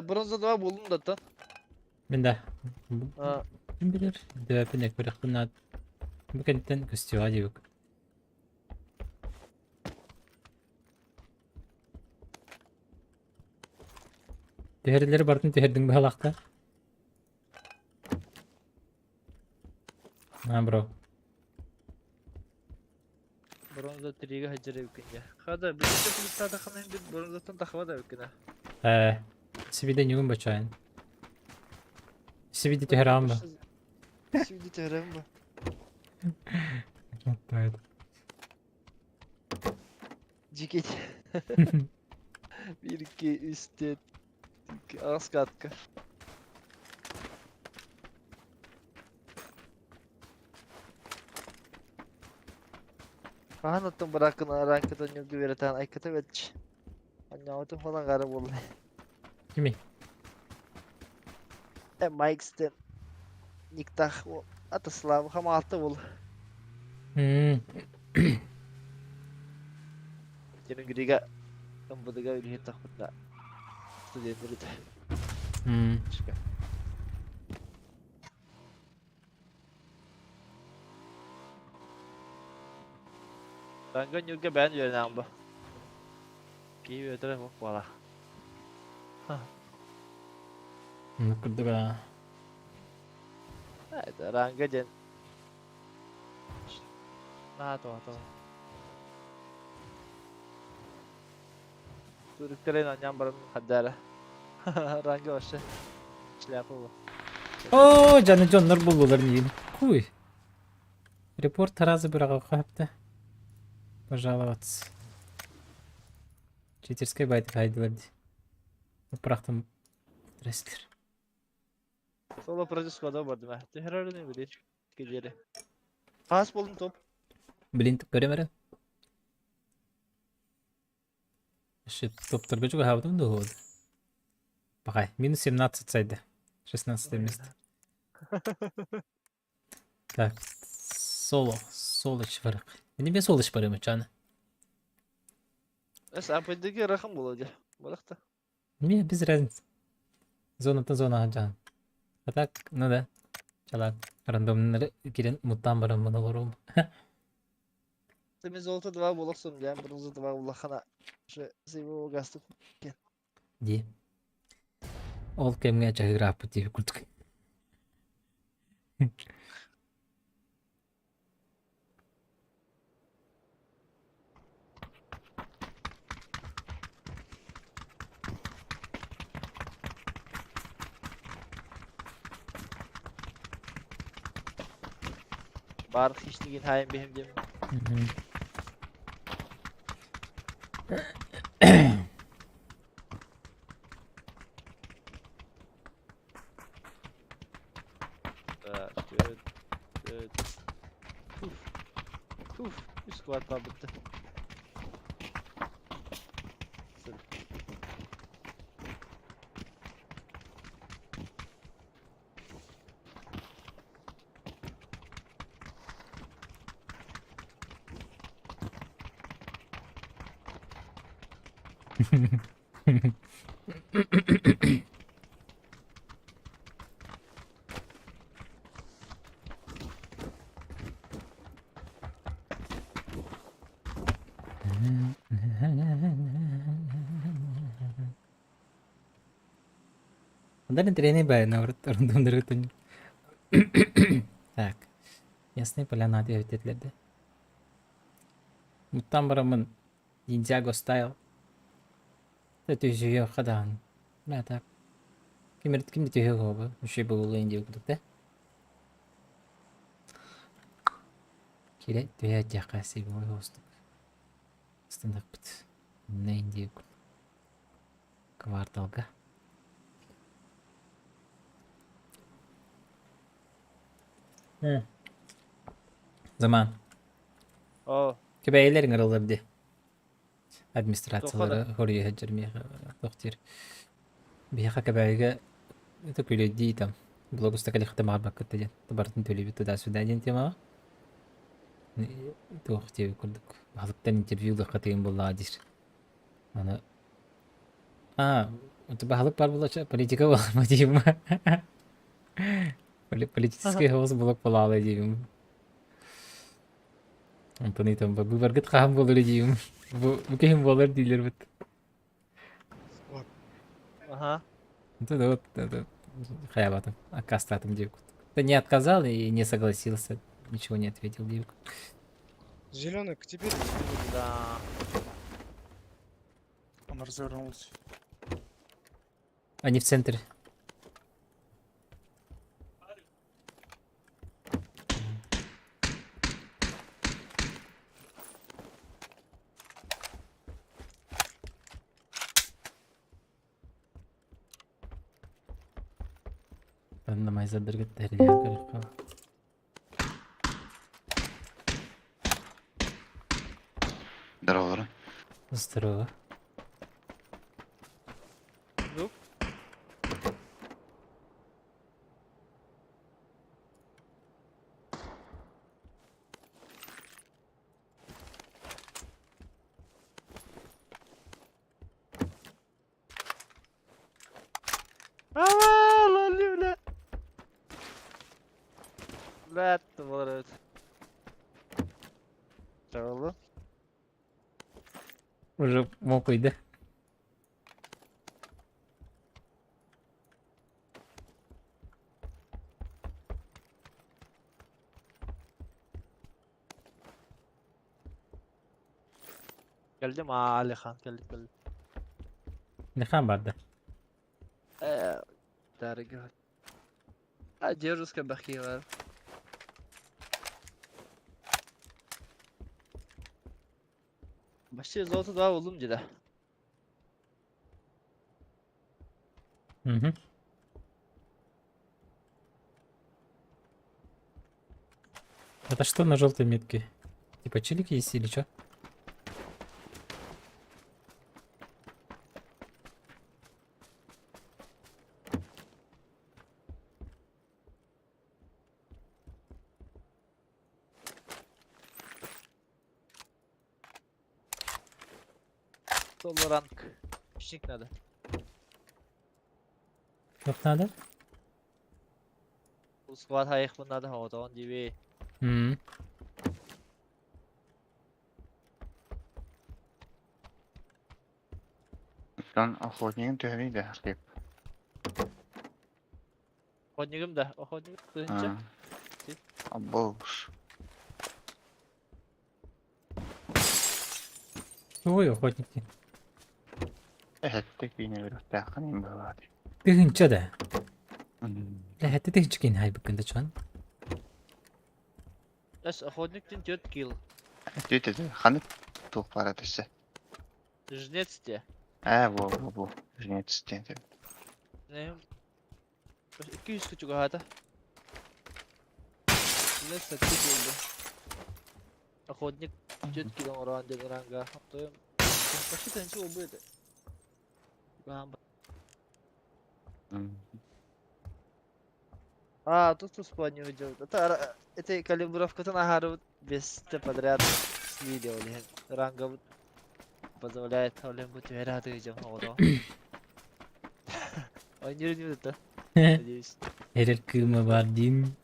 B: Бронза 2 буллум да оттон.
A: Мин да. Ким билэр, дөпүн экпэрэхпин наад. Бу кэнниттэн көстүөҕэ диэбик. Түһэрилэри барытын түһэрдиҥ быһалаахта. А, бро.
B: Бронза 3-га сылдьар эбиккин дьэ. Хада, билигин плюстаатаххына мин бронзаттан тахва да эбиккин аа.
A: Ээ, сибиде ньугун бачаайын. Сибиде түһэрэҕин ба?
B: Сибиде түһэрэҕин ба?
A: Оттойд.
B: Дьикит. 1, 2, 3, 4, Аҕыс катка. Хаһан оттон бырааккын араанкытын ньылгы үөрэтэн айката бэрч. Онньоҕутун фалан гара буолла.
A: Кимий?
B: Э Майкстен Никтах Атаслав хамаалта буол. Тенгрига МВДга үлэһит тахпытына студеннэр этэ. Ранга Ньурга бэйэн үөрэнэҕин бу. Киһи үөрэтэрэ суох буолар.
A: Оннук курдук аа.
B: Ранга диэн Наһаа тоҕо Түрүктэрин анньан баран хаддара. Ранга вообще шляпа был.
A: Оо, дьаны дьоннор буллулар миигин. Хуй. Репорт сразу быраҕыахха сөптө. Пожаловаться. Читерскай байтык хайдылар дии. Бырахтым рестлер.
B: Соло против склада бардым ээ. Түһэрэр билир. Килиэри. Хаас болдум топ.
A: Блин, көрөм эрэ. Вообще топторга чугаһаабытым дуо? Пахай, минус 17 сайда. 16 место. Так, соло, соло барык. Мин соло барым чаны.
B: Эс апайдыгы рахым буолуо дии. Барахта.
A: Не, без разницы. Зонаттан зонаҕа дьаһан. А так, ну да. Чалаат. Рандомнары кирен муттаан бараммын олоруум.
B: Мен золото 2 буолахсым диэн бронза 2 улахана. Уже гастык.
A: Дии. Ол кэмҥэ чаһыырааппыт дии курдук.
B: Бар хищнигин хайын биһим диэн. Түөрт, түөрт. Туф. Туф. Үс квартал бүттэ. Сыл.
A: Онда интэриэһинэй баҕайы наоборот рандомнары Так, Ясная Поляна диэбит этилэр да. Муттан бараммын Ниндзяго style. Түһүөххэ даҕаны. Бля так. Ким ким да түһүөх оҕо үчүгэй буолуо диye курдук да. Киирэ түһэ диэххэ сибилой оҕустук. Ыстыннахпыт. Иннэ диye курдук. Кварталга. Заман.
B: Оо.
A: Кэбээйилэр ыҥырыллар дии. Администрациялара хоруйа сылдьар миэхэ туох диир. Биһиэхэ Кэбээйигэ это күлэйдии там блогуста кэлиэхтэ баҕарбаккыт да диэн барытын төлүүбүт туда-сюда диэн темаҕа туох диэбит курдук баһылыктан интервью ылыахха тыын буоллаҕа диир. Аны аа баһылык баар буолла политика буолла диибим. Политический хаос блок буолаалы диибим. Онтон ыйтан быбаргыт хаһан буолар диибим. Бу бу киһим буолар дииллэр бит.
B: Ага.
A: Вот это вот это хаябатым, аккастатым диэбит. Да не отказал и не согласился, ничего не ответил диэбит.
D: Зеленый, к тебе?
B: Да.
I: Он развернулся.
A: Они в центре. Рандомайзердерге тэрилиэн көрүөххэ.
J: Здорово.
A: Здорово.
B: Ну? Аа, лали, бля. Бля, буолар эбит. Чаҕылы.
A: Уже мокрый, да?
B: Кэллим аа Алихан, кэллим кэллим.
A: Алихан баар да?
B: Ээ, дарыгы. А дедушка бахилар. Вообще золото 2 булдум деді.
A: Угу. Это что на желтой метке? Типа чилики есть или что?
B: Соло ранг. Пищик надо.
A: Как надо?
B: Склад хайых надо, вот он диви.
A: М.
J: Оттон охотнигын түһэрий да, Архип.
B: Охотнигым да, охотник тыһынча.
J: Абош.
A: Ой, охотники.
J: Эһэтте киинэ үрэхтээххин им быһыылаах.
A: Тыһынча да. Бля, это тыһынча киин хайбыккын да чон.
B: Эс охотниктин 4 килл.
J: Түт этэ ханнык туох баара өссө?
B: Жнец те.
J: Ээ во во во. Жнец диэн сөп.
B: Не. 200 чугаһаата. Жнец 8 килл. Охотник 4 килл оҥороон диэн ранга. Оттон почти тыһынча буолбут этэ. А, тут тут не уйдет. Это, это калибровкатын аһарыбыт бесте подряд слили ол иһин. Рангабыт позволяет ол иһин бу түһэрэ сатыыр оҕото. Ойнуур инибит это. Надеюсь.
A: Эрэл кыыма бар дим.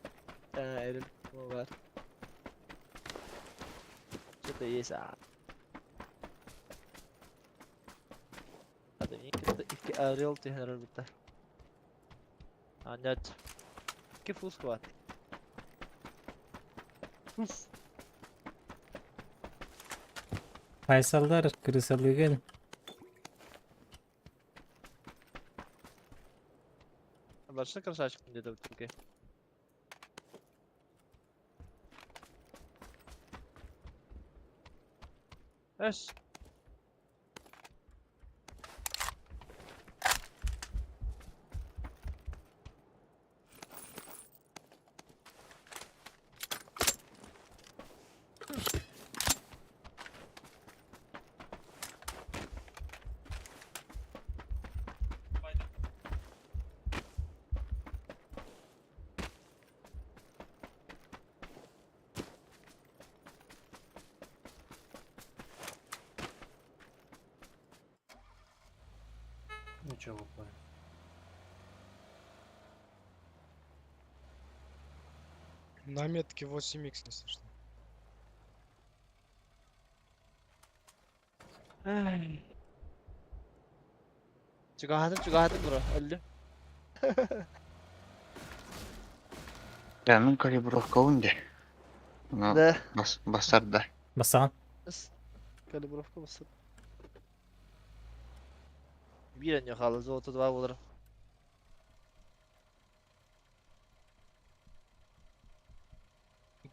B: А, эрэл кыыма бар. Что-то есть. А. Икки орел түһэн эрэр. А, нет. Икки фул склад. Уф.
A: Файсалдар крысалыгын.
B: Большой красавчик где-то в туке. Эс.
I: Ничего, понял.
D: На метке 8х не слышно.
B: Чугаһатын чугаһатын бро, өллүм.
J: Я мин калибровкабын дии. Ну,
B: Да.
J: бас басар да.
A: Бассаҕын.
B: Эс. Калибровка басыр. Биир анньа хаалла, золото 2 буолар.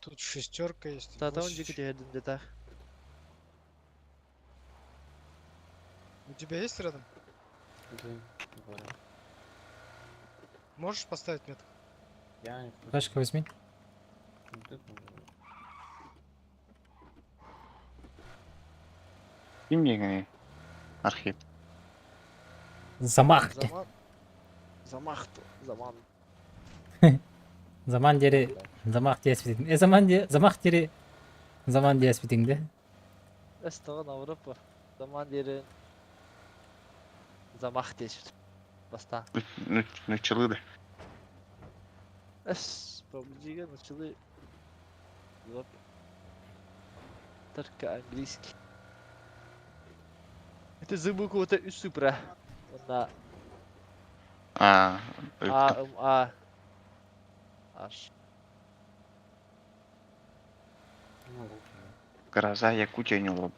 D: Тут шестерка есть.
B: Татаун
D: 8.
B: дьики түһэрдим детах.
D: У тебя есть рядом?
I: Да, говорю.
D: Можешь поставить метку?
I: Я не в курсе.
A: Флешку возьми.
I: Вот это уже.
J: Ким диэҥиний? Архип.
A: Замах.
B: Заман. Замах. Заман.
A: Заман диэри замах диэспитиҥ. Э заман ди замах диэри заман диэспитиҥ да.
B: Эс тоҕо Европа. Заман диэри замах диэчит. Баста.
J: Нууччалыы да.
B: Эс PUBG-га началы Европа. Только английский. Это забыл кого-то из супра. На
J: А,
B: А, М, А. Аш.
I: Ну, лучше, да.
J: Гроза Якутия не лоб.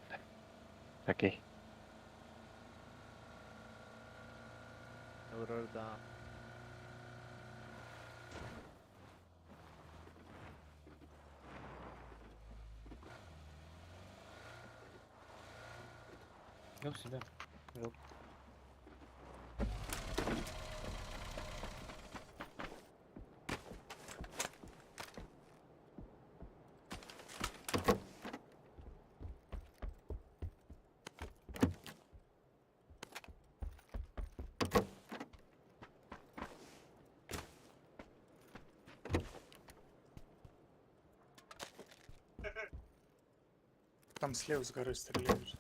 J: Окей.
B: Да.
I: Лег себя. Лег.
K: Там слева с горы стреляют.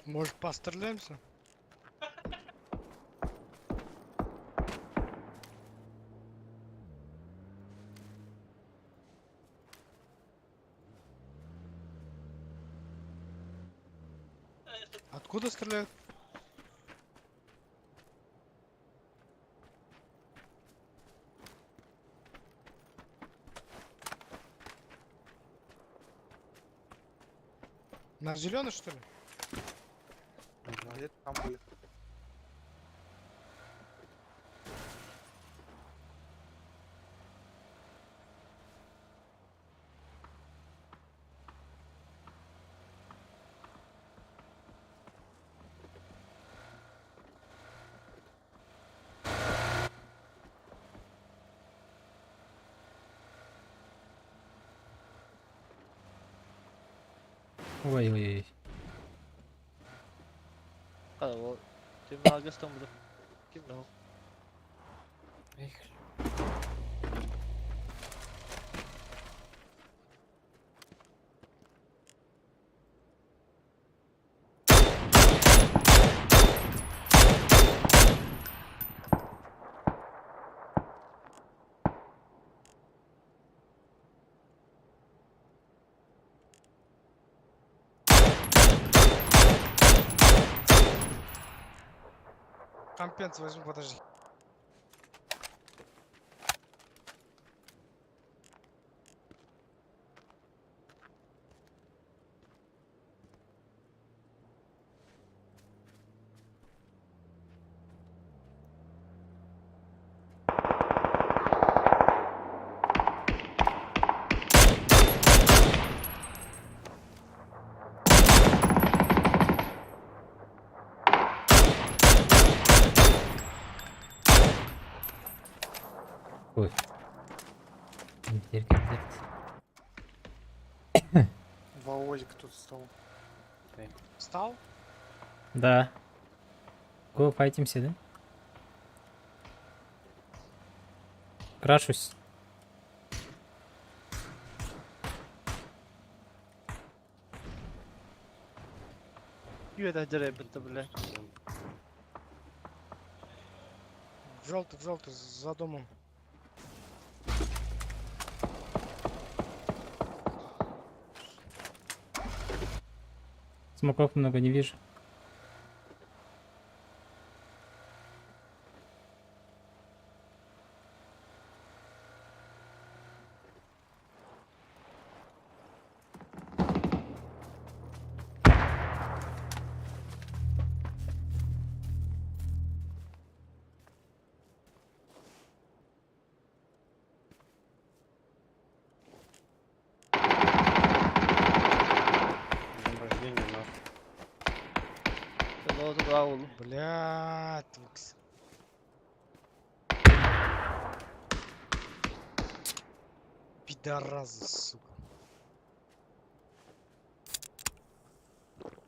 F: Может, постреляемся? Откуда стреляют? На зеленый, что ли?
K: Где-то там были.
A: Ой-ой-ой.
B: Хара, ол Түмэ агыстан буду. Ким да ол?
I: Эх,
F: Компенс возьму, подожди.
A: Ой. Интеркомплект.
K: Володик тут стал.
F: Встал?
A: Да. Го, файтимся, да? Крашусь.
B: Үөдэ дьэрэ битта бля.
F: В желтый, за домом.
A: Смоков много не вижу.
I: С днем рождения, нахуй.
B: Ол да ол.
F: Блядь, твикс. Пидорасы, сука.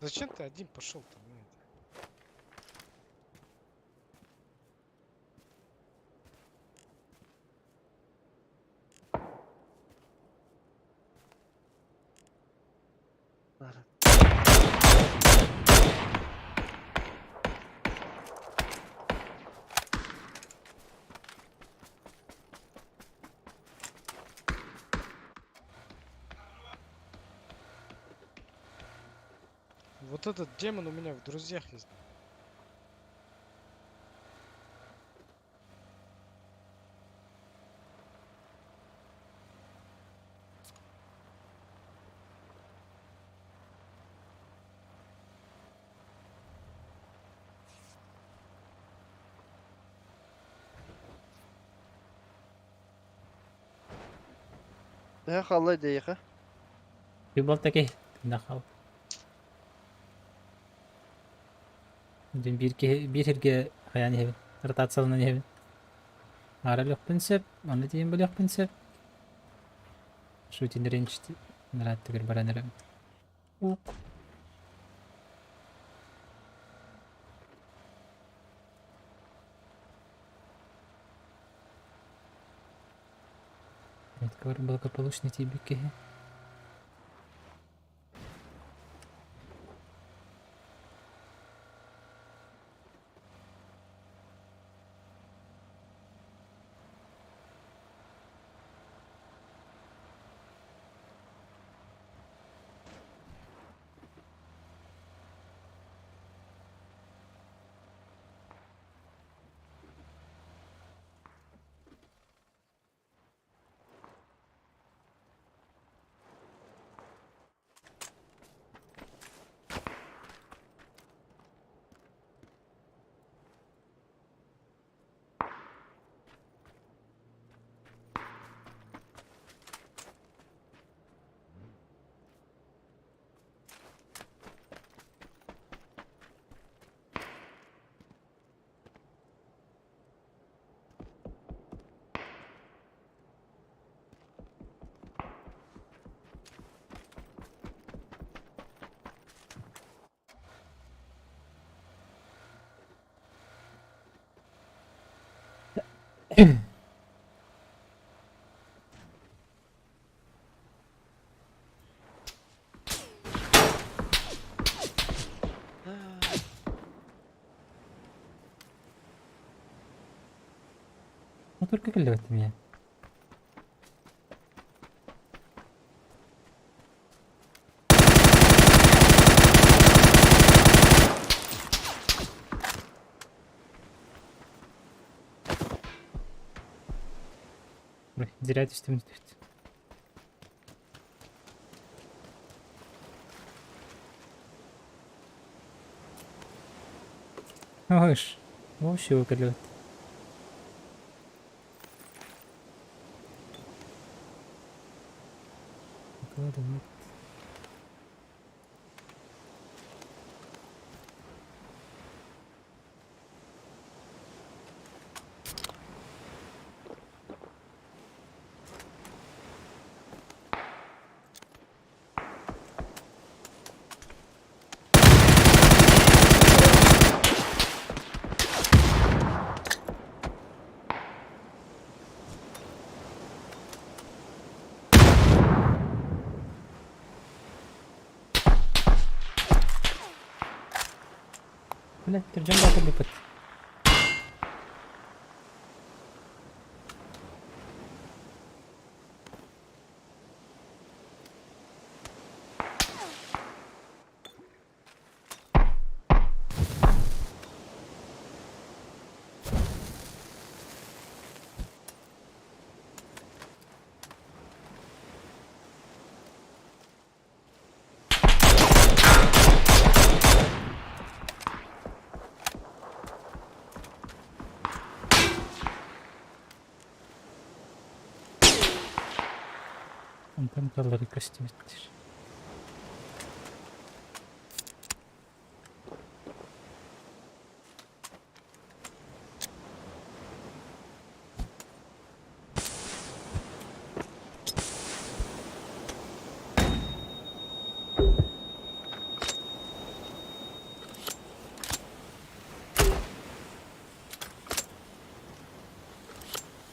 F: Зачем ты один пошел-то? на это? Вот этот демон у меня в друзьях есть.
B: Төһө хаалла эйиэхэ?
A: Үбалта киһи тыыннаах хаалбыт. Дьин биир киһи биир сиргэ хайаан иһэбин, ротацияланан иһэбин. Аара өлүөхпүн сөп, манна тиийэн бөлүөхпүн сөп. Шутин рейндж нарааттыгар баран эрэбин. Ук. Меткалар благополучно тиийбит киһи. Моторка кэллэбэт эмиэ. Зря түстүм түст. Ой, вообще кэллэбэт. Ладно. Бля, түрдьэн баатырбыппыт. Онтон таллары көстүбүттэр.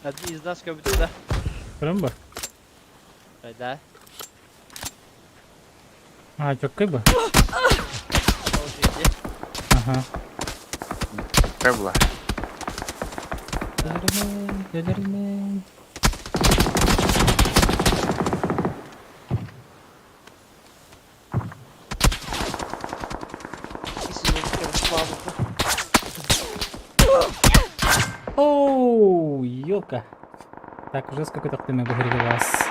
B: Один из нас как будто да.
A: Көрөн бу?
B: Да.
A: А, чөккөй бу? Аха.
J: Кэбла.
A: Кэлэрмен, кэлэрмен. Оу, ёлка. Так, жестко көтөхтүм бу вас.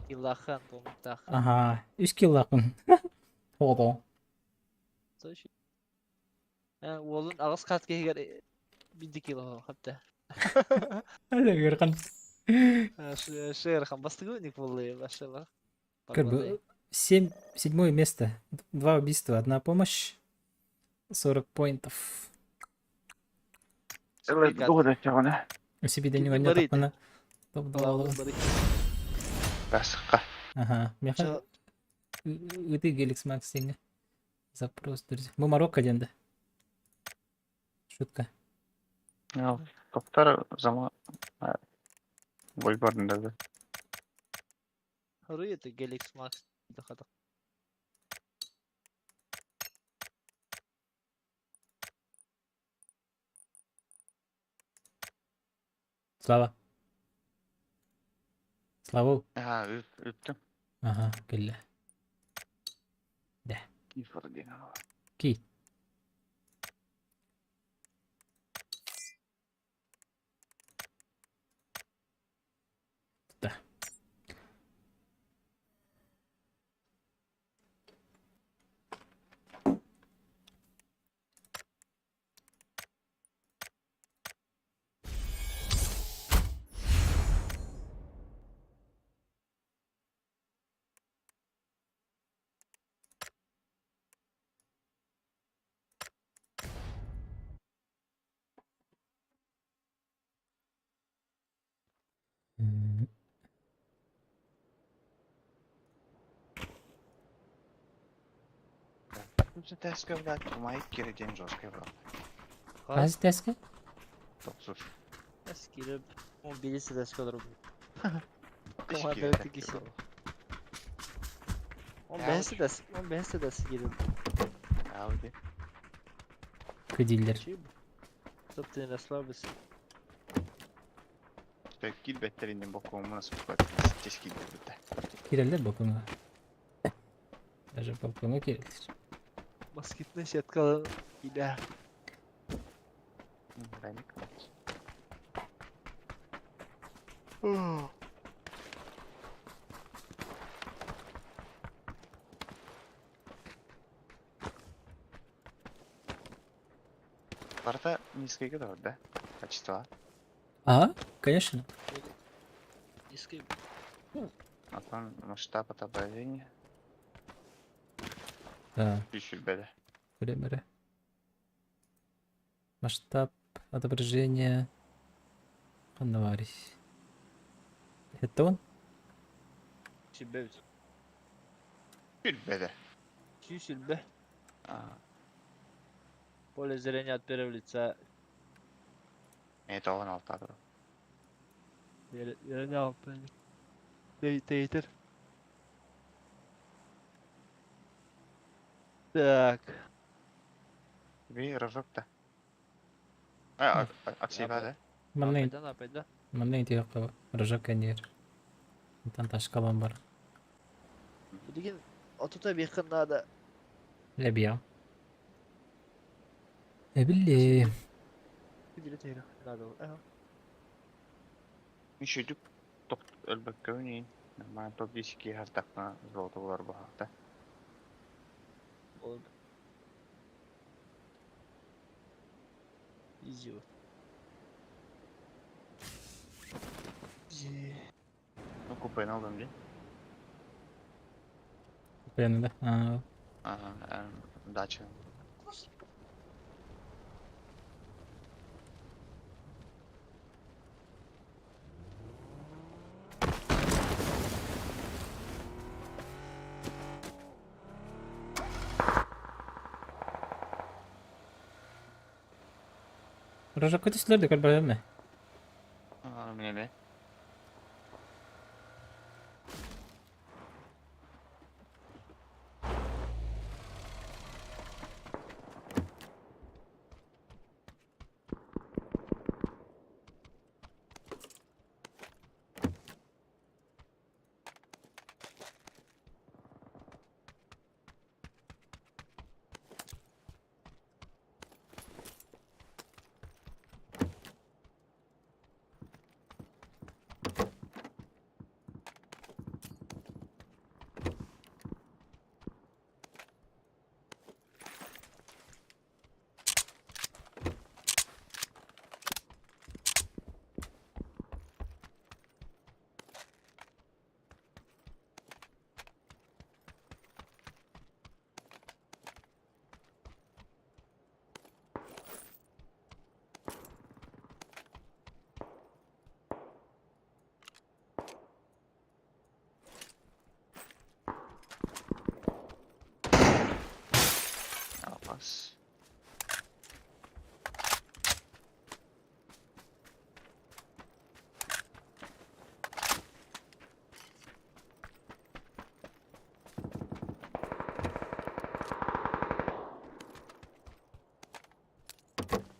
B: Киллахан, томтах.
A: Ага, үс киллаахпын. Тоҕо.
B: Уолун аҕыс хат киһигэр биирдэ кило хапта.
A: Ыархан.
B: Шерхан бастыгы буолла башала.
A: Как бы 7, седьмое место. Два убийства, одна помощь. 40 поинтов. Себе не гонят, топ-2.
J: Басқа.
A: Ага, меха. Ыты Геликс Макс деньги. Запрос, друзья. Мы Марокко ден, да? Шутка.
J: Топтар зама бой барында.
B: Это Геликс Макс.
A: Слава. Слава.
J: Ага, үттім.
A: Ага, келле. Да. Ки. Да.
J: Теска, блядь, майк кире жесткий, брат.
A: Аз теска?
J: Тоқсыз.
B: Киреп, 11 теска olur. Команда кисе. 15 дес, 15 дес киреп.
J: Ауди.
A: Кыдиллер.
B: Собственно, расслабься.
J: Кил беттеринен бокуңа сука. Тез кил бетте.
A: Кирелдер бокуңа. Даже балконга кирелдер.
B: Москитная сетка ида.
J: Барда низкий да? Качество.
A: А, конечно.
B: Низкий.
J: А там масштаб отображения.
A: Да.
J: Еще беде.
A: Примеры. Масштаб отображения. Ханнаварис. Это он?
B: Себе.
J: Беде.
B: Чүсүлбе. Поле зрения от первого лица.
J: Это он алтады.
B: Тейтер. Так.
J: Би рожок-то. А, аксиба, да?
A: Манны. Манны тиякка рожок кенер. Тан ташкалан бар.
B: Билигин отута бихын надо.
A: Лебия. Эбилли.
B: Надо. Ага.
J: Еще дүк топ өлбөккөөнин. Нормально топ 10 хартакна золото болар бу хакта.
B: Oldu. Easy. Easy.
J: Ну купен алдым ди.
A: Купен, да? А.
J: Ага, дача.
A: Рожок көтүслөр көр барамы?
J: А, мне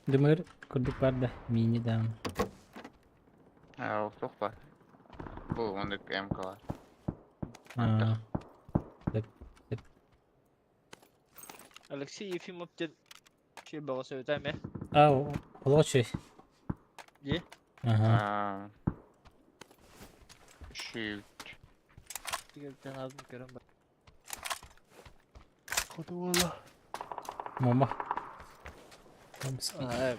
A: Дымыр курдук бар да, мини даам.
J: Ол туох баар? Бу оннук МК-лар.
A: Аа. Сөп, сөп.
B: Алексей Ефимов диэн үчүгэй бөҕө сөбүтэ эмэ.
A: Аа, олох үчүгэй.
B: Дии?
A: Аха.
J: Shoot.
B: Тигэртэн аатын көрөн бар. Хотуола.
A: Мама. Омский.
B: Аа,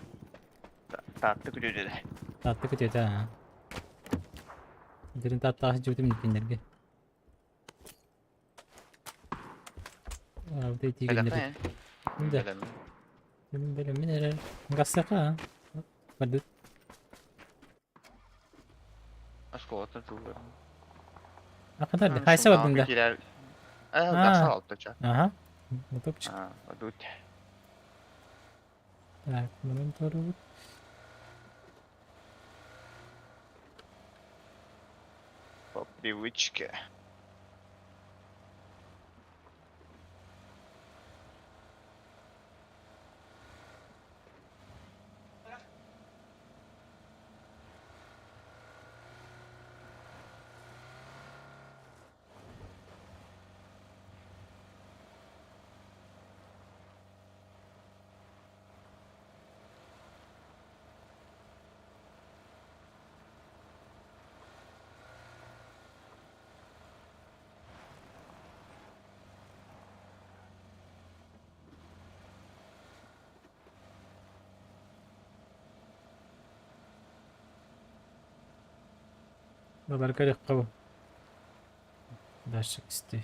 J: Таатты күтүөтэ.
A: Таатта күтүөтэ аа. Дирин тааттаах дьүтүм кинилэргэ. Аа, бу тигиннэр. Да. Бэлэммин эрэр. Гасака. Бардыт.
J: Оскуолаттан туллар.
A: Акадар, хайса бардың да?
J: Э, гаса алтыча.
A: Ага. Мотопчик.
J: А, адут.
A: Так, мунун торубут.
J: По привычке.
A: Баларга легко. Дальше кисти.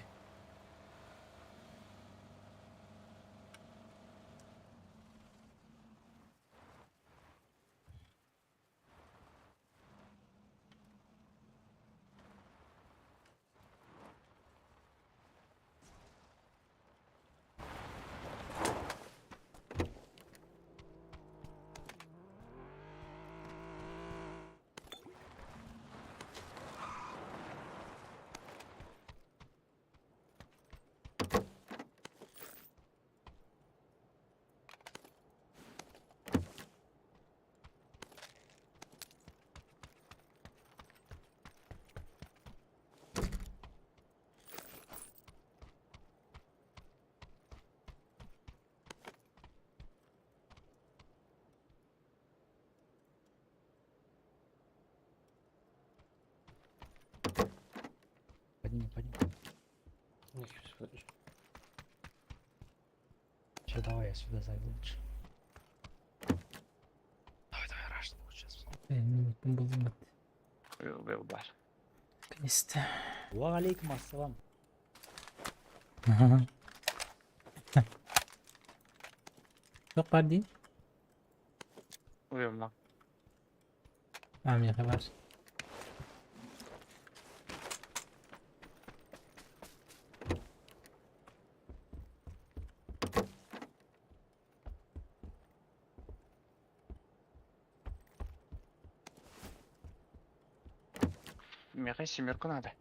I: Подними, подними. Сейчас давай я сюда зайду лучше. Давай, давай, раш, сейчас.
A: Мин булдум.
J: Был бар.
A: Наконец-то.
I: Ва алейкум ассалам.
A: Жоқ бар дейін.
J: Уйма.
A: А, меха бар.
J: Меха семерку надо.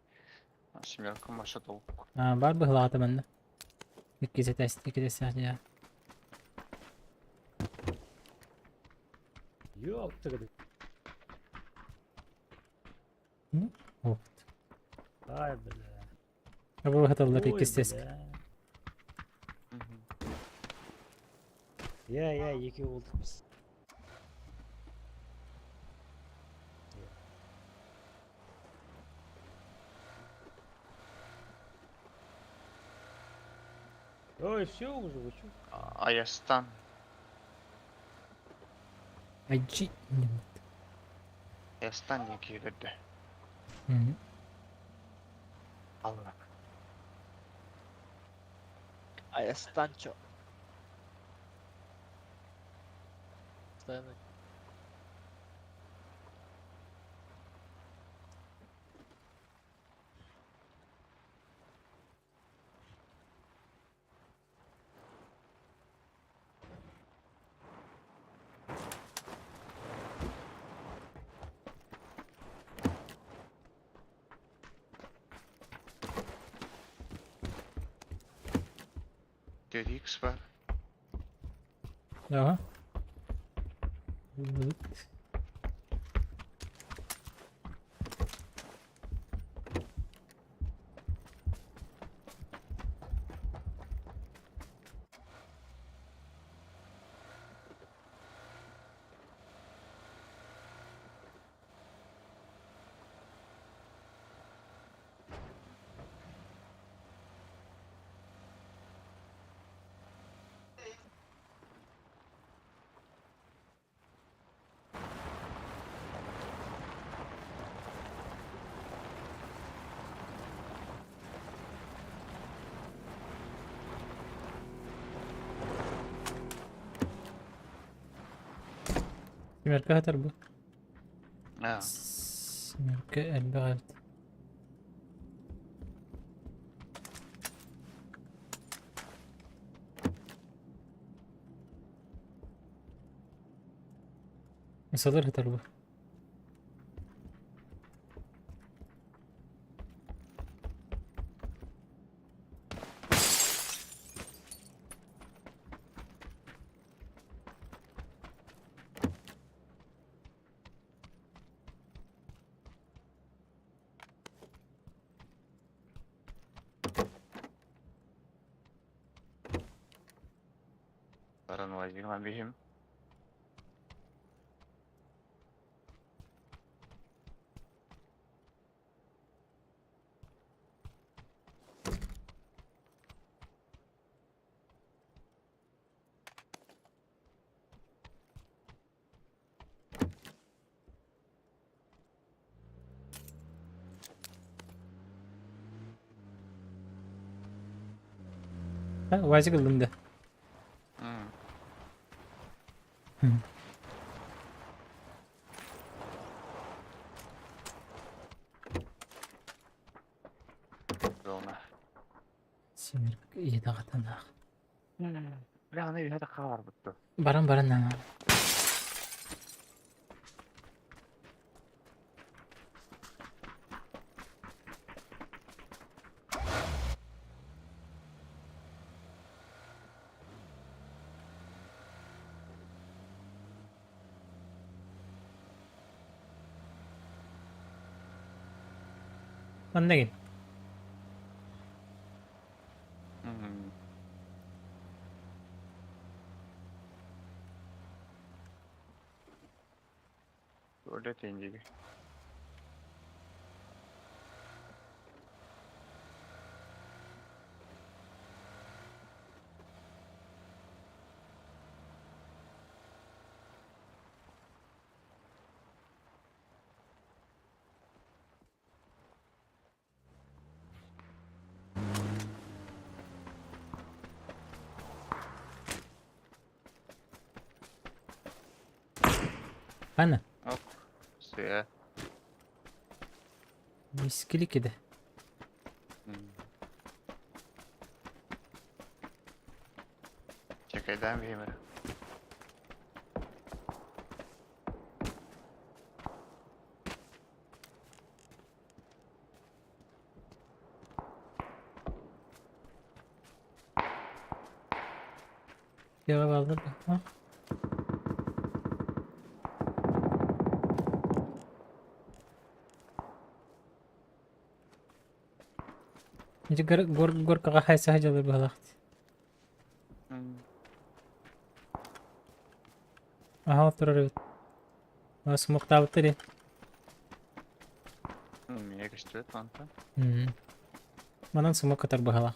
J: Семерку маша толку.
A: А, бар быһылаата манна. Иккисе тест, иккисе я.
I: Ёпта.
A: Опт.
I: Ай, бля.
A: Бу хаталлар
I: Ой,
A: иккис тест.
I: бля. Иә, иә, екеу болдық біз. Ой, все уже, вы чё?
J: Аястан.
A: Айджи.
J: Аястан не киирді. Алла.
B: Аястанчо. Постоянно.
J: Төрикс бар.
A: Ага. Лут. Семерка хатар бу.
J: А.
A: Семерка элбэх эбит. Мисалар хатар бу.
J: Баран возьмем бихим.
A: Ha, Вазик ыллым да.
J: Зона.
A: Семерка иедаҕатанаах.
J: Бля, аны үһэ да хааларбытты.
A: Баран баран на. Манна кин.
J: Öyle deyince.
A: Хана.
J: Ок. Все.
A: Мискилик еді.
J: Чекайдан беймір.
A: Cevap aldım. Ha? Гор горкаға хайса жалыр балақты. Аха турар эбит. Смуктаабыттар дии.
J: Мне көстүбэт мантан.
A: Манан смок катар быһалаах.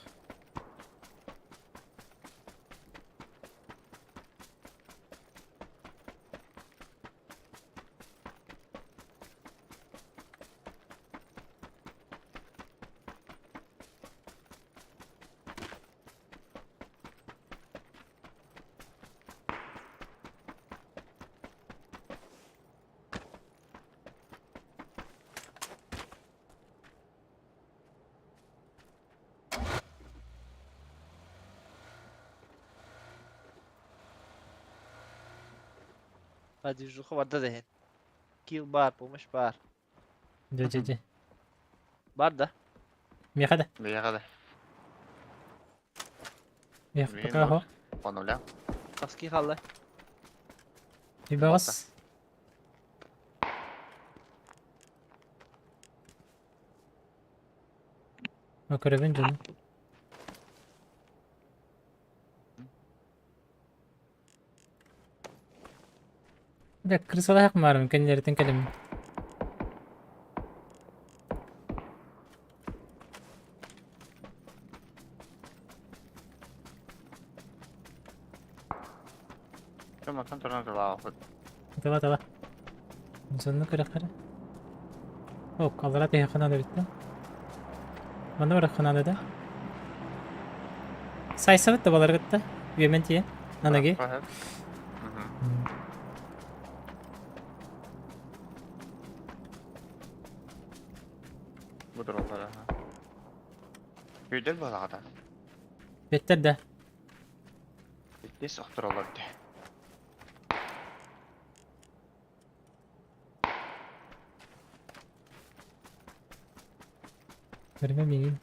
B: Движуха барда да Килл бар, помощь бар.
A: Дьэ дьэ дьэ.
B: Бар да?
A: Миэхэ да.
J: Миэхэ да.
A: Миэхэ пока хо.
J: По нулям.
B: Тоски халла.
A: Баҕас. Көрөбүн дьону. Дьэ, крысалаах маарым кэннилэриттэн кэлэммин.
J: Мантан туран тылаабыт.
A: Тыла тыла. Сонно көрөххөрө. О, аллара тэһэ ханан эбит да. Манна барах ханан да. Сайсабыт да балар кытта. Үөмэн тиийэн. Анаги.
J: Бу тураллар. Күйдел балаҕата.
A: Беттер да.
J: Иккис охтороллор дии.
A: Көрүмэ миигин.